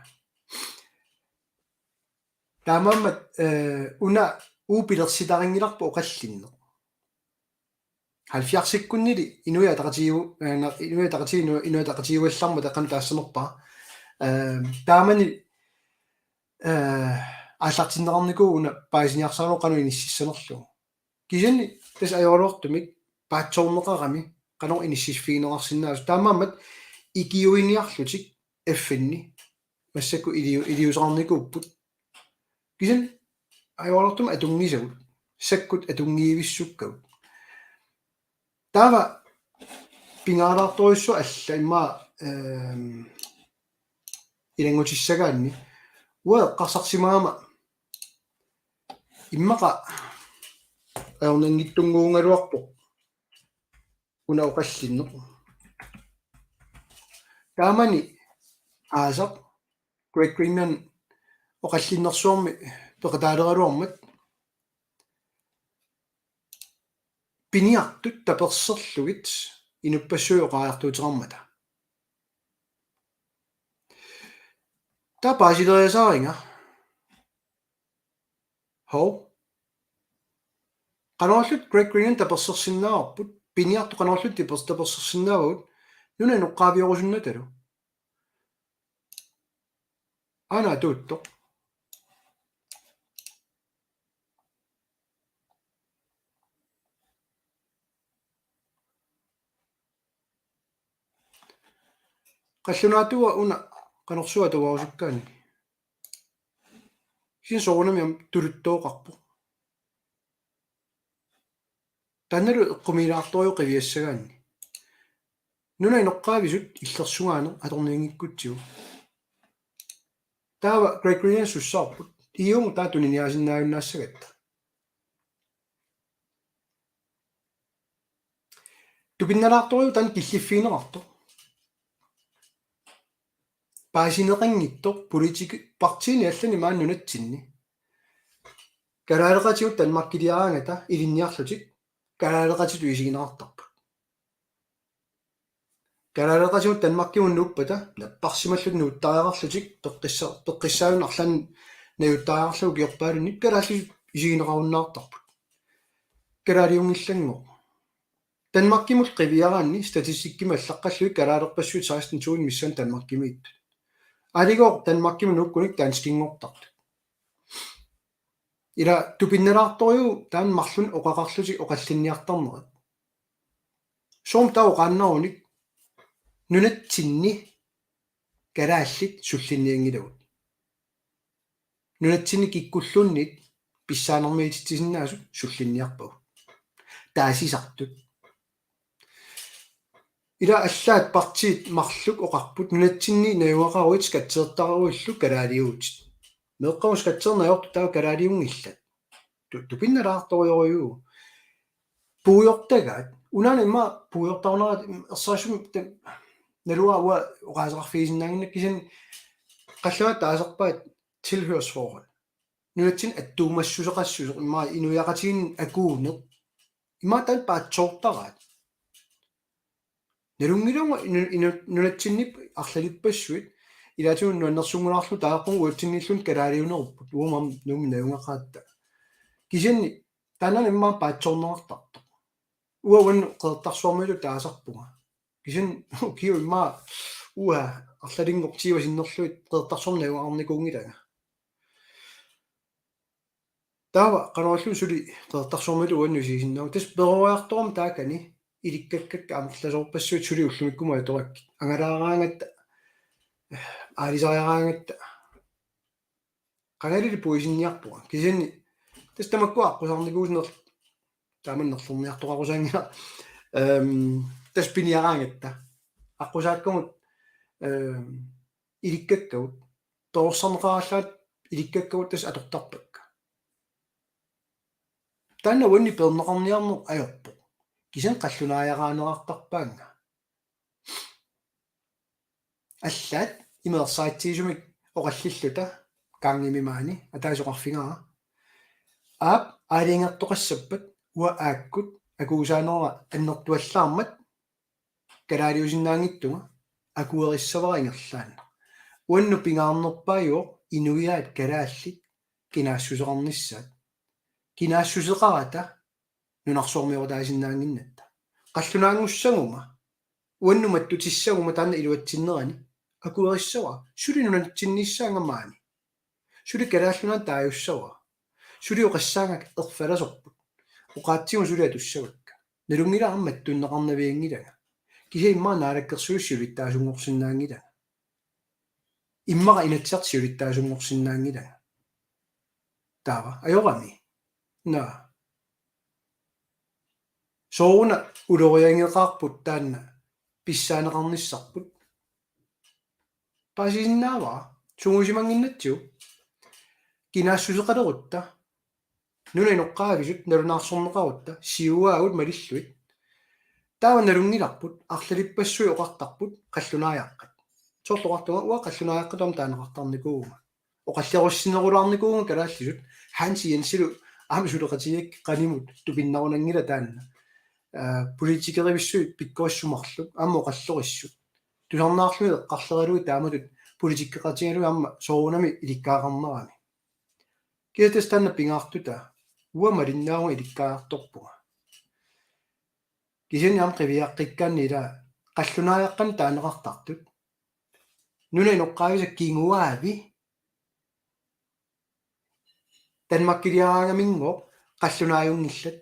Taamaammat, ee, una uagut pilersitarinngilarput oqallinneq. Halvfjerdsikkunnili Inuit Ataqatigiiu-, ee, na-, Inuit Ataqatigiit-, Inu-, Inuit Ataqatigiiugallarmata qanoq taassanerpara. Ee, taamani, ee, aallartinneqarnikuuvoq una paasiniarsaralugu qanoq inississanerlugu. Kisianni tassa ajoraluartumik paatsoorneqarami qanoq inissiffigineqarsinnaasoq. Taamaammat ikiuiniarlutik F N-i massakkut iliu-, iliuuseqarnikuupput. Kisianni ajoraluartumik atunngisagut, sakkut atunngiivissukkagut. Taava pingaartorujussuaq alla immaqa, ehm, ilanngutissagaanni uanga eqqarsarsimagama immaqa ajornanngitsunnguugaluarpoq una oqallinneq. Taamani aasaq Great Greenland oqallinnersuarmi peqataaleraluarmat piniartut taperserlugit inuppassuit oqariartuuteqarmata. Taava paasileriasaaringa. Hov. Qanorluunniit Great Greenland tapersersinnaavarput, piniartut qanorluunniit tapers-, tapersersinnaavagut, nunap inoqqaaviorusunnatalu. Aana atuuttoq. Qallunaatuua una qanorsuaq atuarusukkaanni. Kisianni soorunami aamma tuluttooqarpoq. Taannalu eqqumiilaartorujuk qiviassagaanni. Nunap inoqqaavisut illersugaaneq atornianngikkutsigu. Taava Great Greenland sussaarput. Iuunga taava tuniniaasinnaajunnaassagigatta. Tupinnalaartorujuk taanna killiffigineqartoq. Paasineqanngitsoq politiki-, partiini allani maani nunatsinni. Kalaaleqatigut Danmarkiliaraangata ilinniarlutik kalaaleqatitut isigineqartarput. Kalaaleqatigut Danmarkimut nuuppata napparsimallutik nuuttariaqarlutik peqqissa-, peqqissaanut arlaannik najuuttariaqarlutik ukiorpaalunnik kalaallisut isigineqarunnaartarput. Kalaaliunngillanngooq. Danmarkimut qiviaraanni statistikkimi allaqqallugit kalaalerpassuit seksten tusind missaani Danmarkimiittut. Aligooq Danmarkimut nuukkunik danskinngortartut. Ila tupinnalaartorujuk taanna marlunnik oqaqarlutik oqallinniartarnerat. Soormi taava oqaannarunik nunatsinni kalaallit sullinnianngilagut. Nunatsinni kikkulluunniit pissaanermititsisinnaasut sullinniarpagut. Taasisartut. Ila allaat partiit marluk oqarput nunatsinni najugaqaruit skatsertararuillu kalaaliuvutit. Meeqqagut skatserneq ajortut taava kalaaliunngillat. Tu-, tupinnalaartorujorujuuvoq. Puigortagaat. Unaana immaqa puigortarunaraat ersarissumik ta-, naluara uanga oqaaseqarfigisinnaannginnakku kisianni qallunaat taasarpaat tilhørsforhold. Nunatsinni attuumassuseqassuseq immaqa inuiaqatigiinni akuuneq. Immaqa taanna paatsoortaraat. Nalunngilarput inu-, inu-, nunatsinni arlalippassuit ilaatigut nuannersunngunaarlugu taagorpunga uatsinnilluunniit kalaaliunerupput uuma Nuummi najugaqaatta. Kisianni taanna immaqa paatsoorneqartartoq. Uanga uannut Qeqertarsuarmiutut taasarpunga. Kisianni ukiut immaqa uanga arlalinngortiiva sinnerlugit Qeqertarsuarmi najugaqarnikuunngilanga. Taava qanoq ililluta suli Qeqertarsuarmiutut uannut isigisinnaavunga. Tassa peroriartorama taakani ilikkakkakka amerlasoorpassuit suli ullumikkumut atorakkit. Angalaaraangatta, aalisariaraangatta. Qangalili puisinniarpunga. Kisianni tassa tamakku aqqusaarnikuusineq taama nerlerniartoqarusaanngilaq. Ehm, tassa piniaraangatta. Aqqusaakkagut, ehm, ilikkakkagut. Toorsaneqarallaat ilikkakkagut tassa atortarpakka. Taanna uanni peerneqarniarneq ajorpoq. Kisianni qallunaajaraanneqartarpaannga. Allaat imersaatsigisumik oqallilluta kaangimi maani ataaseq oqarfigara. Aap aalajangertoqassappat uanga aakkut akuusaanerma annertuallaarmat kalaaliusinnaanngitsunga akuerissavara ingerlaannaq. Uannut pingaarnerpaajuvoq inuiaat kalaallit kinaassuseqarnissaat. Kinaassuseqarata nunarsuarmioqataasinnaannginnatta. Qallunaanngussaguma, uannut mattutissaguma taanna iluatsinnerani akuerissavara, suli nunatsinniissaanga maani. Suli Kalaallit Nunaanni taajussavara. Suli oqassaanga erfalasorput. Oqaatsigut suli atussavakka. Nalunngilara aamma mattunneqarnavianngilanga. Kisianni immaqa Naalakkersuisut siulittaasunngorsinnaanngilanga. Immaqa Inatsisartut siulittaasunngorsinnaanngilanga. Taava, ajorami. Naa. Sooruna uloriangeqaarput taanna pissaaneqarnissarput. Paasisinnaavara, sungiusimannginnatsigu. Kinaassuseqalerutta. Nunap inoqqaavisut nalunaarsorneqarutta, siuaagut malillugit. Taava nalunngilarput, arlalippassuit oqartarput, qallunaajaqqat. Soorlu oqartunga, uanga qallunaajaqqatut aamma taaneqartarnikuuvunga. Oqalliarussinerulaarnikuuvunga kalaallisut, Hans Jensilu aamma suleqatigigakkit qanimut tupinnarunanngilaq taanna. Aa, politikerivissuit pikkorissut marluk, aamma oqallorissut. Tusarnaarlugit eqqarleriarlugit taamatut politikkeqatigalugit aamma soorunami ilikkagaqarnerami. Kisianni tassa taanna pingaartutaa, uanga malinnaavunga ilikkagaqartorpunga. Kisianni aamma qiviaqqikkaanni ila qallunaajaqqanut taaneqartartut. Nunap inoqqaavisa kinguaavi Danmarkiliaraangaminngooq qallunaajunngillat.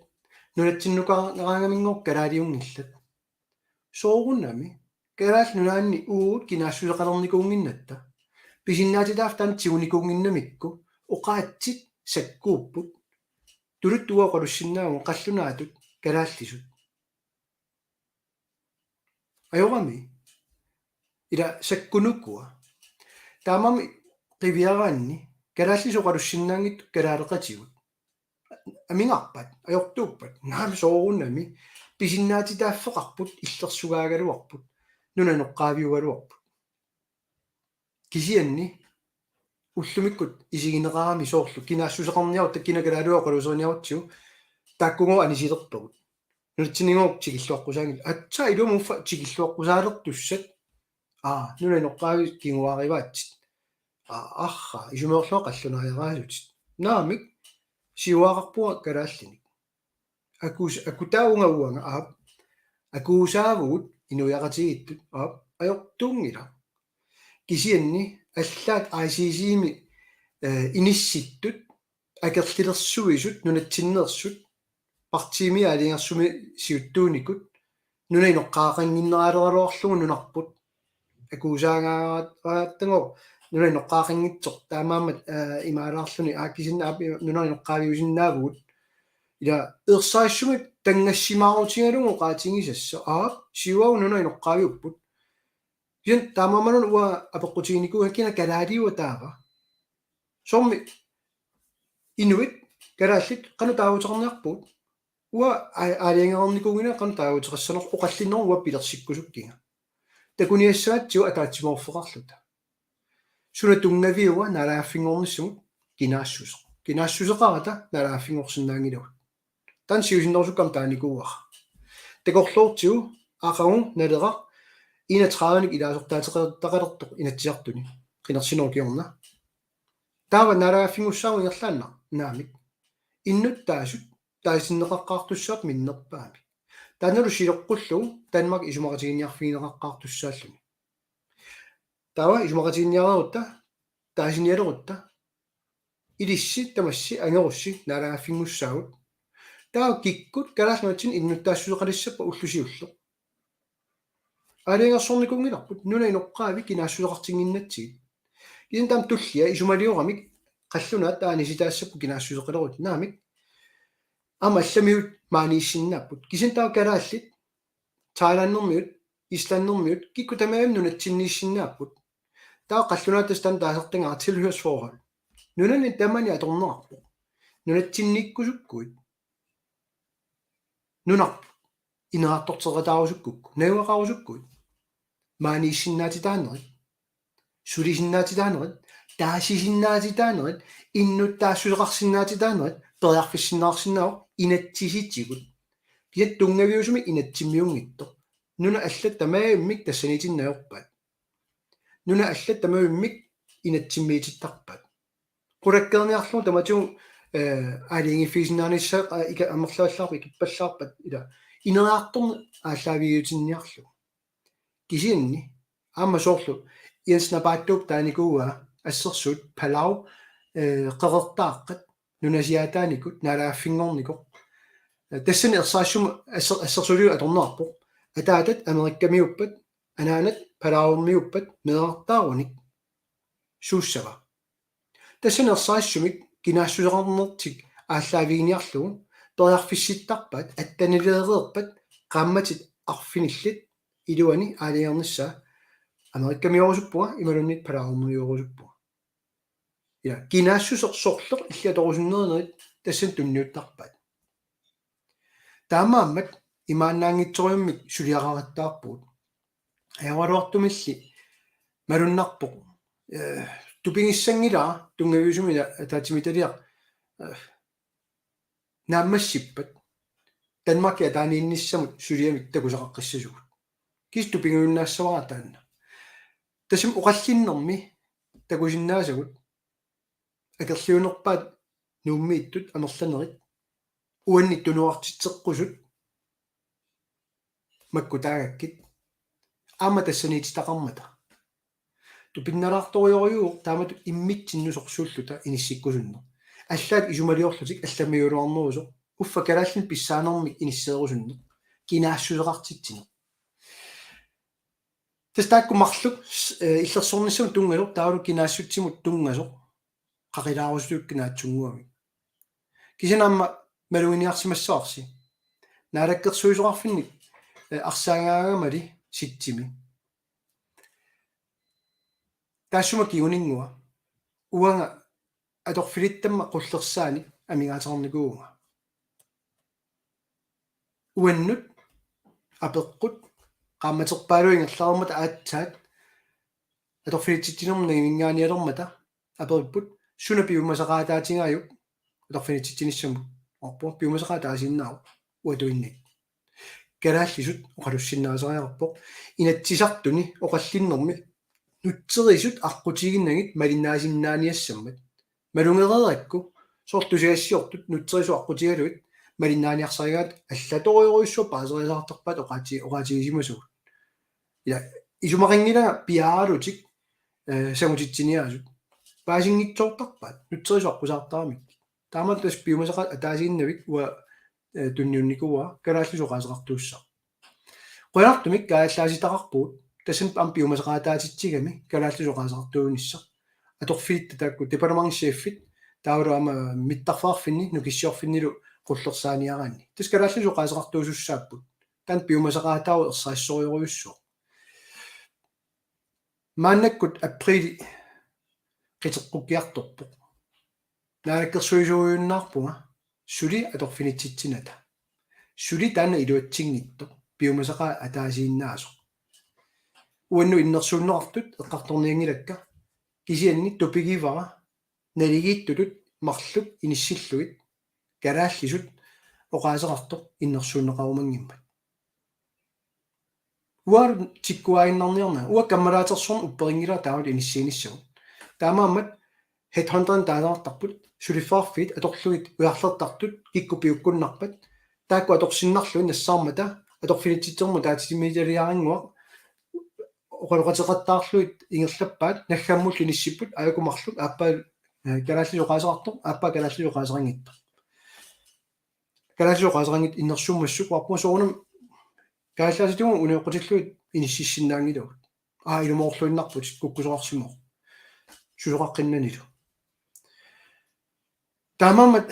Nunatsinnukaaraangaminngooq kalaaliunngillat. Soorunami Kalaallit Nunaanni uagut kinaassuseqalernikuunnginnatta. Pisinnaatitaaffik taanna tigunikuunnginnamikku oqaatsit sakkuupput. Tuluttut uagut oqalussinnaavagut qallunaatut kalaallisut. Ajorami. Ila sakkunukua. Taamaammat qiviaraanni kalaallisut oqalussinnaanngitsut kalaaleqatigut. Amigarpat, ajortuuppat, naamik soorunami pisinnaatitaaffeqarput illersugaagaluarput, nunap inoqqaaviugaluarput. Kisianni ullumikkut isigineqarami soorlu kinaassuseqarniarutta kina kalaallit oqaluuseriniarutsigu taakkugooq anisilerpagut. Nunatsinninnguuq tikilluaqqusaanngillat. Aatsaat ilumut uffa tikilluaqqusaalertussat. Aa, nunap inoqqaavi kinguaarivaatsit. Aa, arraa, isumaqarlunga qallunaajaraasutit. Naamik, siuaaqarpunga kalaallinik. Akuus-, akutaavunga uanga, aap. Akuusaavugut inuiaqatigiittut, aap, ajortuunngilaq. Kisianni allaat I C C-mi, eh, inissittut, akerlilersuisut, nunatsinneersut, partiimi aalajangersumi siuttuunikut, nunap inoqqaaqannginneraleraluarlugu nunarput. Akuusaagaataattagooq nunap inoqqaaqanngitsoq, taamaammat, eh, imaalaarluni aakkisinnaapput nunap inoqqaaviusinnaavugut. Ila ersarissumik tanngassimaarutigalugu oqaatigisassaq, aap, siuaagut nunap inoqqaaviupput. Kisianni taamaammat uanga apeqqutiginikuuvunga kina kalaaliua taava. Soormi inuit kalaallit qanoq taaguuteqarniarpugut? Uanga aa-, aalajangereernikuunnginnama qanoq taaguuteqassanersoq oqallinnerup uanga pilersikkusukkiga. Takuniassagatsigu ataatsimoorfeqarluta. Suna tunngaviua naalagaaffinngornissamut? Kinaassuseq. Kinaassuseqarata naalagaaffinngorsinnaanngilagut. Taanna siusinnerusukkama taanikuuara. Takorloortigu aqagu Naleraq enogtredivenik ilaasortaateqartaqalertoq Inatsisartuni. Qinersinerup kingorna. Taava naalagaaffinngussaagut ingerlaannaq? Naamik. Innuttaasut taasinneqaqqaartussaapput minnerpaamik. Taannalu siloqqullugu Danmark isumaqatiginninniarfigineqaqqaartussaalluni. Taava isumaqatiginninniareerutta, taasinialerutta, ilissi tamassi angerussi naalagaaffinngussaagut. Taava kikkut Kalaallit Nunatsinni innuttaassuseqalissappat ulloq siulleq? Aalajangersornikuunngilarput nunap inoqqaavi kinaassuseqartinnginnatsigit. Kisianni taama tullia isumalioramik qallunaat taava anisitaassapput kinaassuseqaleruit, naamik. Aamma allamiut maaniissinnaapput. Kisianni taava kalaallit Thailandimiut, Islandimiut, kikkut tamarmik nunatsinniissinnaapput. Taava qallunaatut taanna taasartagara tilhørsforhold. Nunani tamani atorneqarpoq. Nunatsinniikkusukkuit. Nunarput ineriartorteqataarusukkukku, najugaqarusukkuit. Maaniissinnaatitaanerit, sulisinnaatitaanerit, taasisinnaatitaanerit, innuttaassuseqarsinnaatitaanerit, periarfissinneqarsinnaavoq inatsisitigut. Kisianni tunngaviusumik inatsimmiunngitsoq. Nunat allat tamarmik tassaniitinneq ajorpaat. Nunat allat tamarmik inatsimmiitittarpaat. Qulakkeerniarlugu tamatigut, eh, aalajangiiffigisinnaanissaa, eh, ika-, amerlavallaarpat, ikippallaarpat, ila ineriartorneq aallaavigiutinniarlugu. Kisianni aamma soorlu Jens Napaattuup taanikuuaa assersuut Palau, eh, qeqertaaqqat nunasiaataanikut naalagaaffinngornikoq. Eh, tassani ersarissumik asser-, assersuutigalugu atorneqarpoq. Ataatat Amerikkamiuuppat, anaanat Palaumiuuppat, meerartaarunik. Suussava? Tassani ersarissumik kinaassuseqarnertik aallaaviginiarlugu periarfissittarpaat, attanileereerpat, qaammatit arfinillit iluani aalajangernissaa Amerikkamiorusuppunga imaluunniit Palaumiorusuppunga. Ja, kinaassuseq sorleq illit atorusunnerit tassani tunniuttarpaat. Taamaammat imaannaanngitsorujummik suliaqarattaarpugut. Ajoraluartumilli malunnarpoq. Eh, tupigissanngilara tunngaviusumik ataatsimiititaliaq, eh, naammassippat Danmarkip ataaniinnissamut suliamik takusaqaqqissasugut. Kisianni tupigujunnaassuara taanna. Tassami oqallinnermi takusinnaasagut akerliunerpaat Nuummiittut amerlanerit uanni tunuartitseqqusut makkutaagakkit aamma tassaniititaqarmata. Tupinnalaartorujorujuuvoq taamatut immitsinnut sorsuulluta inissikkusunneq. Allaat isumaliorlutik allamiuugaluarnerusoq, uffa kalaallinik pissaanermik inisseerusunneq, kinaassuseqartitsineq. Tassa taakku marluk, eh, illersornissamut tunngasoq, taavalu kinaassutsimut tunngasoq qaqilaarusutukkut naatsunnguamik. Kisianni aamma maluginiarsimassavarsi. Naalakkersuisoqarfinnik, eh, arsaagaangamali sitsimi. Taassuma kinguninngua. Uanga atorfilittamma qullersaanik amigaateqarnikuuvunga. Uannut apeqqut qaammaterpaaluit ingerlareermata aatsaat atorfilitsitsinermut navinngaanialermata aperipput: Suna piumasaqaataatigaajuk atorfilitsitsinissamut? Orpo piumasaqaataasiinnaavoq uatuinnik. Kalaallisut oqalussinnaasariaqarpoq Inatsisartuni oqallinnermi nutserisut aqqutiginagit malinnaasinnaaniassammat. Malugereerakku, soorlu tusagassiortut nutserisut aqqutigalugit malinnaaniarsarigaat allatorujorujussuaq paaseriasaartarpaat oqaati-, oqaatigisimasagut. Ja, isumaqanngilanga piaarlutik, eh, sangutitsiniaasut. Paasinngitsoortarpaat, nutserisut aqqusaartaramikkit. Taamaammat tassa piumasaqaat ataasiinnavik uanga, eh, tunniunnikuuara kalaallisut oqaaseqartuussaaq. Qujanartumik kaajallaasittaqarpugut, tassani aamma piumasaqaataatitsigami kalaallisut oqaaseqartuunissaq. Atorfilitta taakku departementschefit, taavalu aamma mittarfeqarfinni, nukissiorfinnilu qullersaaniaraanni. Tassa kalaallisut oqaaseqartuusussaapput. Taanna piumasaqaataavoq ersarissorujorujussuaq. Maannakkut apriili qiteqqukkiartorpoq. Naalakkersuisuujunnaarpunga suli atorfinitsitsinata. Suli taanna iluatsinngitsoq piumasaqaat ataasiinnaasoq. Uannut innersuunneqartut eqqartornianngilakka, kisianni tupigivara naligiittutut marluk inissillugit kalaallisut oqaaseqartoq innersuunneqarumanngimmat. Uanga tikkuaaginnarniarnanga, uanga kammalaatersorneq upperinngilara taamatut inissiinissagut. Taamaammat headhunterimik taasaqartarput, suliffeqarfiit atorlugit ujarlertartut kikkut piukkunnarpat, taakku atorsinnarlugit nassaarmata atorfinitsitsermut ataatsimiititaliarannguaq oqaloqateqattaarlugit ingerlappaat, naggammullu inissipput, aajuku marluk aappaa, eh, kalaallisut oqaaseqartoq, aappaa kalaallisut oqaaseqanngitsoq. Kalaallisut oqaaseqanngitsut innersuummassuk, uarput soorunami kalaallaassutigut unioqqutillugit inississinnaanngilagut. Aa, ilumoorluinnarputit, kukkusoqarsimavoq. Susoqaqqinnanilu. Taamaammat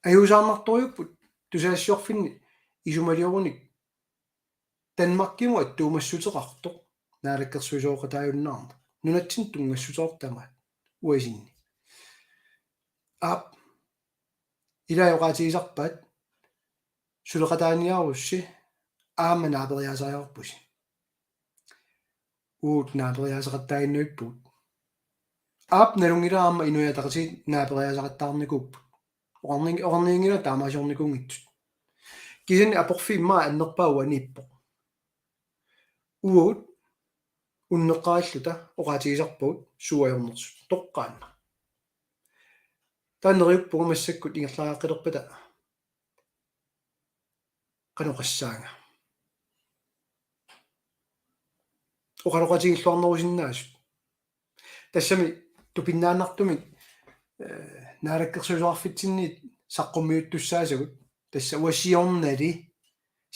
ajuusaarnartorujuupput tusagassiorfinni isumaliorluni Danmarkimut attuumassuteqartoq naalakkersuisooqataajunnaarneq. Nunatsinni tunngassuteqartoq tamaat uasinni. Aap, ilai oqaatigisarpaat suleqataaniarussi aamma naaperiaasariaqarpusi. Uagut naaperiaaseqattaaginnavipput. Aap, nalunngilara aamma Inuit Ataqatigiit naaperiaaseqattaarnikuupput. Oqarni-, oqarnianngilanga taamaasiornikuunngitsut. Kisianni aporfiup immaqa annerpaaq uaniippoq. Uagut unneqqarilluta oqaatigisarpagut suut ajornersut toqqaannaq. Taanna neriuppunga massakkut ingerlariaqqilerpata qanoq oqassaanga. Oqaloqatigilluarnerusinnaasut. Tassami tupinnaannartumik, eh, naalakkersuisoqarfitsinniit saqqummiuttussaasagut. Tassa uagut siornali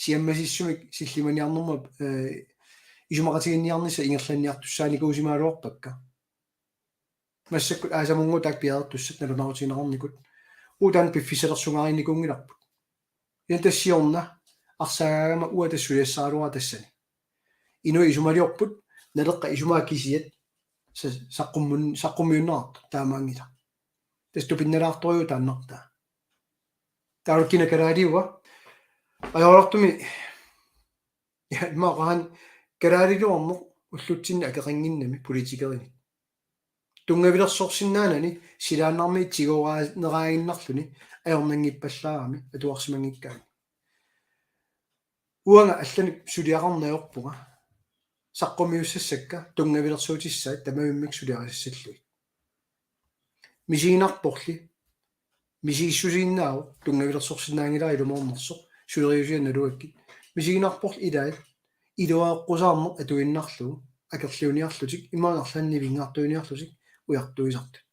siammasissumik sillimaniarnermut, eh, isumaqatiginninniarnissaq ingerlanniartussaanikuusimagaluarpakka. Massakkut aasamunngooq taakku piareertussat nalunaarutigineqarnikut. Uagut taanna piffissalersugarinnikuunngilarput. Ila tassa siorna arsaagama uanga tassa suliassaraluara tassani. Inuit isumaliorput, Naleqqap isumaa kisiat sa-, saqqummun-, saqqummiunneqartoq taamaanngilaq. Tassa tupinnalaartorujuuvoq taannartaa. Taavalu kina kalaaliua. Ajoraluartumik, ja, immaqa oqarani kalaaliuarneq ullutsinni akeqannginnami politikerinit. Tunngavilersorsinnaanani silaannarmiit tigooraa-, neraaginnarluni ajornanngippallaarami atuarsimanngikkaanni. Uanga allanik suliaqarneq ajorpunga saqqummiussassakka tunngavilersuutissaat tamavimmik suliarisassallugit. Misiginarporli misigissusiinnaavoq, tunngavilersorsinnaanngilara ilumoornersoq, suleriusiat nalugakkit. Misiginarporli ilaat iluareqqusaarneq atuinnarlugu akerliuniarlutik, imaluunniit arlaannik nivinngartuiniarlutik ujartuisartut.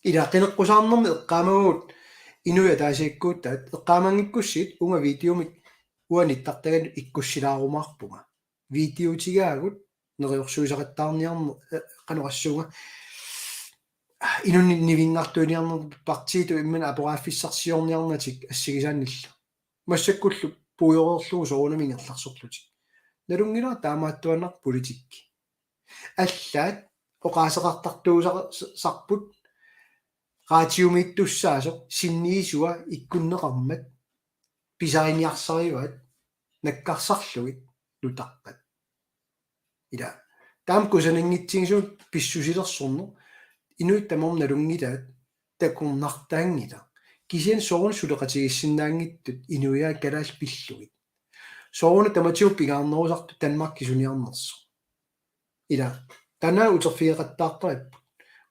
Ila qineqqusaarnermi eqqaamavugut inuit ataasiakkuutaat, eqqaamanngikkussigit uunga videomik uani nittartaganut ikkussilaarumaarpunga. Videotigaagut neriorsuisaqattaarniarneq, eh, qanoq oqassuunga, inunnik nivinngartuiniarneq, partiitut imminut aporaaffissarsiorniarnatik assigisaannillu. Massakkullu puigoreerlugu soorunami ingerlarsorlutik. Nalunngilara taamaattuaannarpoq politikki. Allaat oqaaseqartartuusa-, sarput raatiumiittussaasoq sinniisua ikkunneqarmat pisariniarsarivaat nakkarsarlugit nutarpat. Ila taama kusananngitsigisumik pissusilersorneq inuit tamarmik nalunngilaat takornartaanngilaq. Kisianni soorunami suleqatigiissinnaanngitsut inuiaat kalaallit pillugit. Soorunami tamatigut pingaarnerusartut Danmarkip isuniarnersoq. Ila taanna uterfigeqattaartaripput.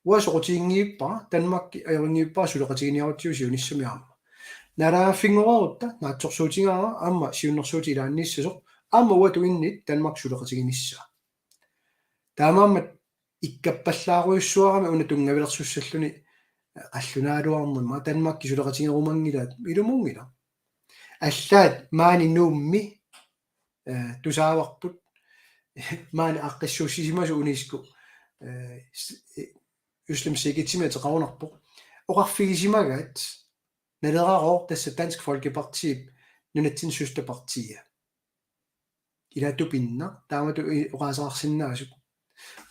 Uanga soqutiginngilara, Danmarkip ajorinngilara suleqatiginiarutsigu siunissami aamma. Naalagaaffinngoreerutta naatsorsuutigaara aamma siunnersuutit ilaanniissasoq, aamma uanga tunginnit Danmark suleqatiginissaa. Taamaammat ikkappallaarujussuarami una tunngavilersussalluni, eh, qallunaaluarnerma Danmarkip suleqatigerumanngilaat, ilumuunngilaq. Allaat maani Nuummi, eh, tusaavarput, maani aaqqissuussisimasut UNESCO, eh, s-, eh, Özlem Cekic-imik ateqarunarpoq. Oqarfigisimagaat Nalerarooq tassa Dansk Folkepartip nunatsinni søsterpartia. Ila tupinnaq, taamatut i-, oqaaseqarsinnaasut.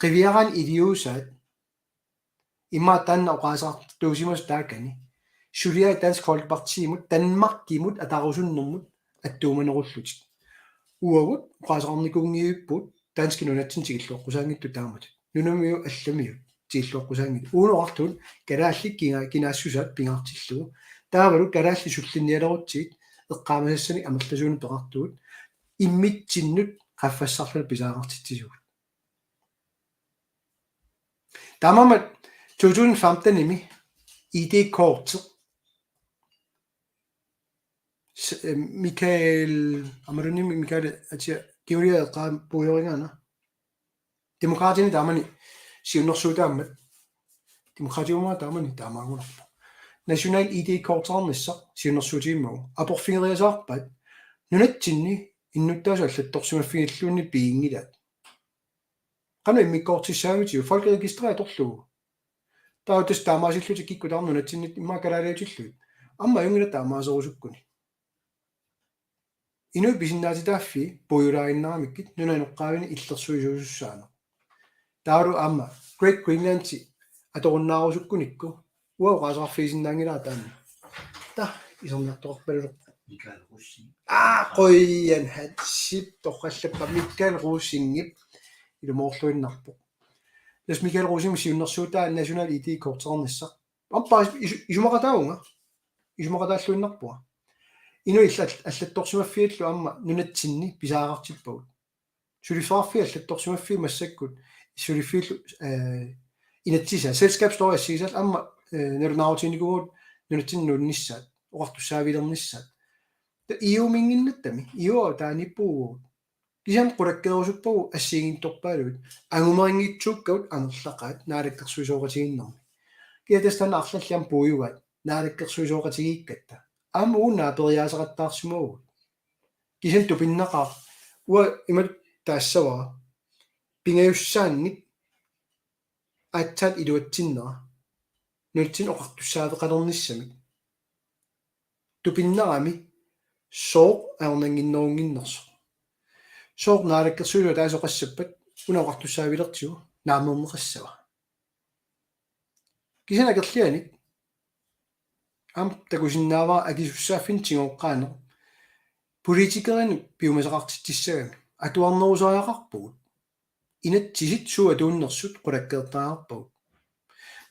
Qiviaraanni iliuusaat Immaqa taanna oqaaseqartuusimasoq taakani. Suliai Dansk Folkepartimut, Danmarkimut, ataarusunnermut attuumanerullutik. Uagut oqaaseqarnikuunngippugut danskit nunatsinni tikilluaqqusaanngitsut taamatut. Nunamiut allamiut tikilluaqqusaanngitsut. Uunga oqartugut kalaallit kinga-, kinaassusaat pingaartillugu. Taavalu kalaallit sullinnialerutsigit eqqaamasassanik amerlasuunik peqartugut. Immitsinnut qaffassarluni pisariaqartitsisugut. Taamaammat to tusind femten-imi I D-korti S-, eh, Michael, aamma Michael atia kiuliaeqaa puiorigaana. Demokraatini taamani siunnersuutaammat. Demokraatiumaa taamani taamaagunarpoq. National I D-korteqarnissaq siunnersuutigimmagu. Aporfigeriasaarpaat. Nunatsinni innuttaasut allattorsimaffigilluunniit piginngilaat. Qanoq immikkoortissaaviuk, folk registrerer atorlugu. Taava tassa taamaasillutik kikkut tamarmik nunatsinni immaqa kalaaliutillugit. Aamma ajunngilaq taamaaserusukkunik. Inuit pisinnaatitaaffii puiulaaginnaramikkit nunap inoqqaavini illersuisuusussaaneq. Taavalu aamma Great Greenland-i atorunnaarusukkunikku uanga oqaaseqarfigisinnaanngilara taanna. Taa, iserniartoqarpalulerpoq. Michael Rosing. Aa, qujan hatsip torrallappa Michael Rosingip ilumoorluinnarpoq. Tassa Michael Rosingip siunnersuutaa National I D-korteqarnissaq. Aamma isu-, isumaqataavunga. Isumaqataalluinnarpunga. Inuit allat-, allattorsimaffigillu aamma nunatsinni pisariaqartippagut. Suliffeqarfiit allattorsimaffii massakkut suliffigillu, eh, inatsisaat, selskabslovi assigisaat aamma, eh, nalunaarutiginikuuvugut nunatsinni nuunnissaat, oqartussaavilernissaat. Taava E U-minnginnattami, E U-aa taanippugut. Kisianni qulakkeerusuppagu assigiinngitsorpaaluit, angumerinngitsuukkagut amerlaqaat naalakkersuisooqatigiinnermi. Kia tassa taanna arlallit aamma puiugaat naalakkersuisooqatigiikkatta. Aamma uagut naaperiaaseqattaarsimavugut. Kisianni tupinnaqaaq. Uanga imatut taassavara. Pingajussaannik aatsaat iluatsinnera. Nunatsinni oqartussaaffeqalernissamik. Tupinnarami sooq ajornannginnerunnginnersoq. Sooq naalakkersuisut ataaseq oqassappat una oqartussaavilertigu naammerneqassava. Kisianni akerlianik aamma takusinnaavara akisussaaffimmik tigooqqaaneq. Politikerinut piumasaqartitsissagami. Atuarnerusariaqarpugut. Inatsisit suut atuunnersut qulakkeertariaqarpagut.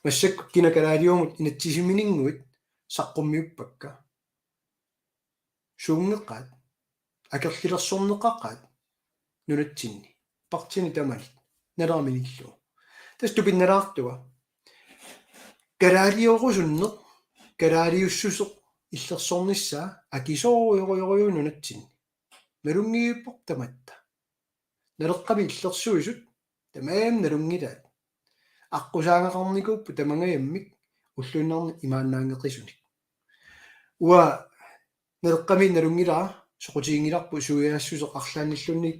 Massakkut kina kalaaliumut inatsisimininnguit saqqummiuppakka. Suunngeqaat, akerlilersorneqaqaat nunatsinni, partiini tamanit, Naleraq minillugu. Tassa tupinnalaartunga. Kalaaliorusunneq, kalaaliussuseq illersornissaa akisoorujorujorujussuuvoq nunatsinni. Nalunngiippoq tamatta. Naleqqami illersuisut tamarmik nalunngilaat. Aqqusaagaqarnikuupput tamangajammik ulluinnarni imaannaanngeqisunik. Uanga Naleqqami nalunngilara soqutiginngilarput suiaassuseq arlaannilluunniit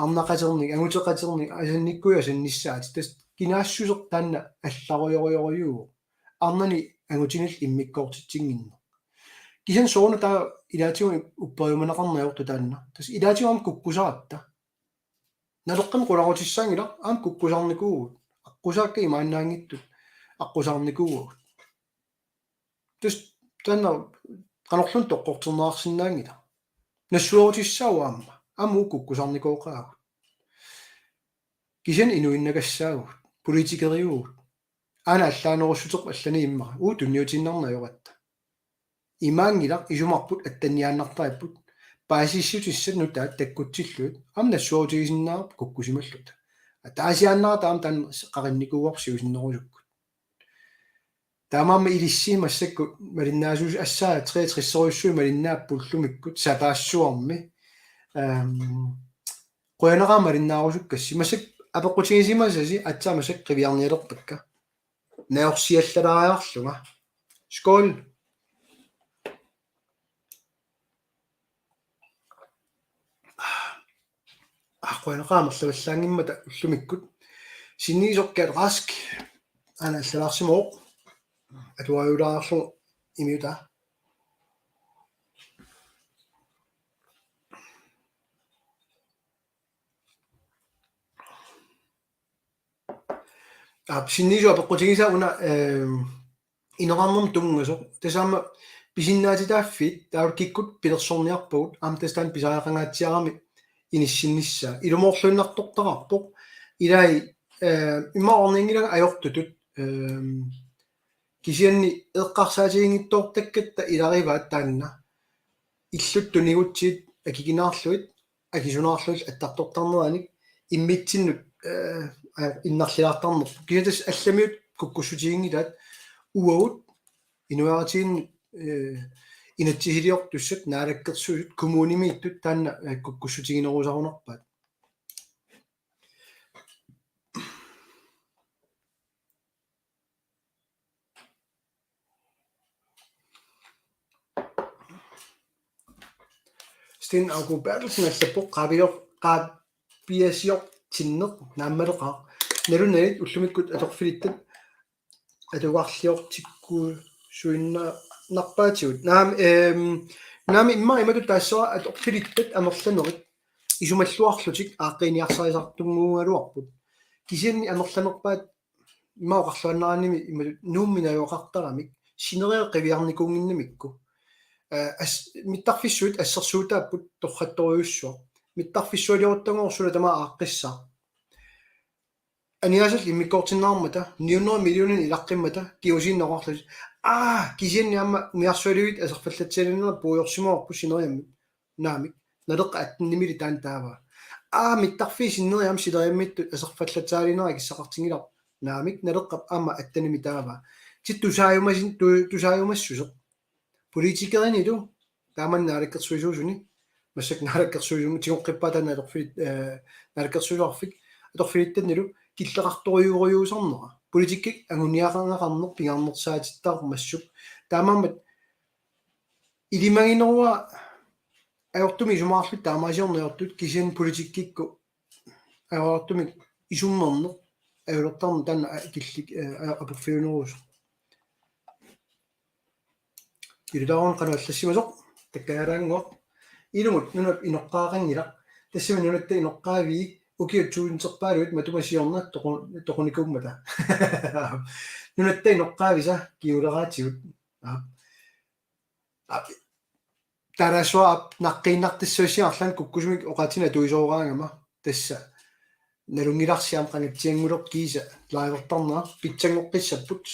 arnaqaternik, anguteqaternik, asannikkuit asannissaat. Tassa kinaassuseq taanna allarujorujorujussuuvoq. Arnani angutinillu immikkoortitsinnginneq. Kisianni sooruna taava ilaatigut upperiumaneqarneq ajortut taanna. Tassa ilaatigut aamma kukkusaratta. Naleqqami qularutissaanngilaq aamma kukkusarnikuuvugut. Aqqusaakka imaannaanngitsut aqqusaarnikuuagut. Tassa taanna qanorluunniit toqqorterneqarsinnaanngilaq. Nassuerutissaavoq aamma. Aamma uagut kukkusarnikooqaagut. Kisianni inuinnakassaagut. Politikeriuvugut. Aana allaanerussuterput allanik immaqa. Uagut tunniutiinnarneq ajoratta. Imaanngilaq isumarput attanniaannartaripput. Paasissutissat nutaat takkutsillugit. Aamma nassuerutigisinnaasarput kukkusimalluta. Ataasiaannarata aamma taanna qaqinnikuuarput siusinnerusukkut. Taamaammat ilissi massakkut malinnaasuus-, assaa treogtresserujussuit malinnaapput ullumikkut sapaassuarmi. Ehm, qujanaqaaq malinnaarusukkassi. Massakkut apeqqutigisimasasi aatsaat massakkut qiviarnialerpakka. Naorsiallalaariarlunga. Skål. Aa, qujanaqaaq amerlavallaanngimmata ullumikkut. Sinniisoq Gert Rask. Aana allalaarsimavoq. Atuariulaarlugu imiutaa. Aap, sinniisu apeqqutigisaa una, ehm, ineqarnermut tunngasoq. Tassami pisinnaatitaaffiit taava kikkut pilersorniarpagut, aamma tassa taanna pisariaqangaatsiarami inissinnissaa. Ilumoorluinnartortaqarpoq. Ilai, ehm, immaqa ornianngilanga ajortutut, ehm, kisianni eqqarsaatiginngitsoortakkatta ilarivaat taanna. Illut tunigutsigit akikinaarlugit, akisunaarlugit attartortarneranik immitsinnut, eh, aj-, innarlilaartarnerput. Kisianni tassa allamiut kukkussutiginngilaat uagut inuiaqatigiinnut, eh, inatsisiliortussat, naalakkersuisut, kommunimiittut taanna, eh, kukkussutiginerusarunarpaat. Sten Augo Berthelsen allappoq: Qaapior-, qaapiasiortinneq naammaleqaaq. Nalunaat ullumikkut atorfilittat atugarliortikkusuinnarpaatigut. Naamik, ehm, naamik immaqa imatut taassavara atorfilittat amerlanerit isumalluarlutik aaqqiiniarsarisartunnguugaluarput. Kisianni amerlanerpaat immaqa oqarluaannaraanni imatut Nuummi najugaqartaramik sineriak qiviarnikuunnginnamikku. Eh, as-, mittarfissuit assersuutaapput torrattorujussuaq. Mittarfissualioruttarnera suna tamaat aaqqissaaq. Aningaasat immikkoortinneqarmata, ni hundrede millioner ilaqqimmata, kingusinneqarlutik. Aa, kisianni aamma umiarsualiviit aserfallatsaaliinerat puigorsimavarput sineriammi. Naamik, Naleqqap attenimili taanna taava. Aa, mittarfiit sinneri aamma sileriammiittut aserfallatsaaliinerat akissaqartinngilarput. Naamik, Naleqqap aamma attenimi taava. Tassa tusaajumasin-, tu-, tusaajumassuseq. Politikerinilu taamani naalakkersuisuusuni, massakkut naalakkersuisuni tigoqqippaa taanna atorfili-, eh, naalakkersuisoqarfik, atorfilittannilu killeqartorujuusarnera. Politikkip anguniagaqarneq pingaarnersaatittarmassuk. Taamaammat ilimagineruara ajortumik isumaqarlutik taamaasiorneq ajortut, kisianni politikkikkut ajortumik isummerneq ajulertarneq taanna a-, killik, eh, a-, aporfiunerusoq. Ilutaarun qanoq allassimasoq, takkajalaannguaq. Ilumut nunap inoqqaaqanngilaq. Tassami nunatta inoqqaavii ukiut tuusinterpaaluit matuma siorna toqu-, toqunikuummata. Nunatta inoqqaavisa kinguleraatigut. Aap. Aap. Taalaassuaq aap naqqiinnartassavissiarlan kukkusumik oqaatinik atuisooraangama. Tassa nalunngilarsi aamma qangatsiannguleq kiisa livertarnera pitsanngoqqissapput.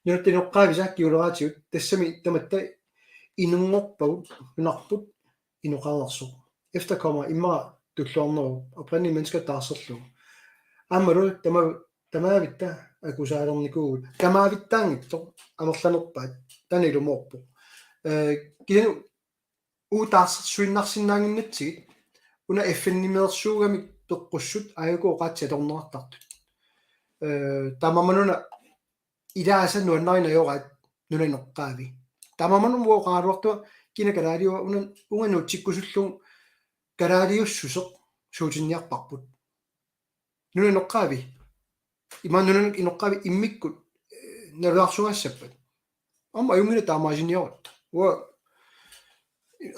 Nunatta inoqqaavisa kinguleraatigut tassami tamatta inunngorpagut nunarput inoqareersoq. Efterkommere immaqa tulluarneruvoq, oprindelige mennesker taarserlugu. Aammalu tama-, tamaavitta akusaalernikuuvugut. Tamaavittaanngitsoq amerlanerpaat, taanna ilumoorpoq. Eh, kisianni uagut taarsersuinnarsinnaannginnatsigit, una F N-imeersuugamik peqqussut aajuku oqaatsit atorneqartartut. Eh, taamaammat una ilaasa nuannarineq ajoraat nunap inoqqaavi. Taamaammat uanga oqaraluartunga kina kalaaliua una, uunga nuutsikkusullugu kalaaliussuseq suutinniarparput. Nunap inoqqaavi. Ima nunap inoqqaavi immikkut, eh, nalulaarsugassappat. Aamma ajunngilaq taamaasiniarutta. Uanga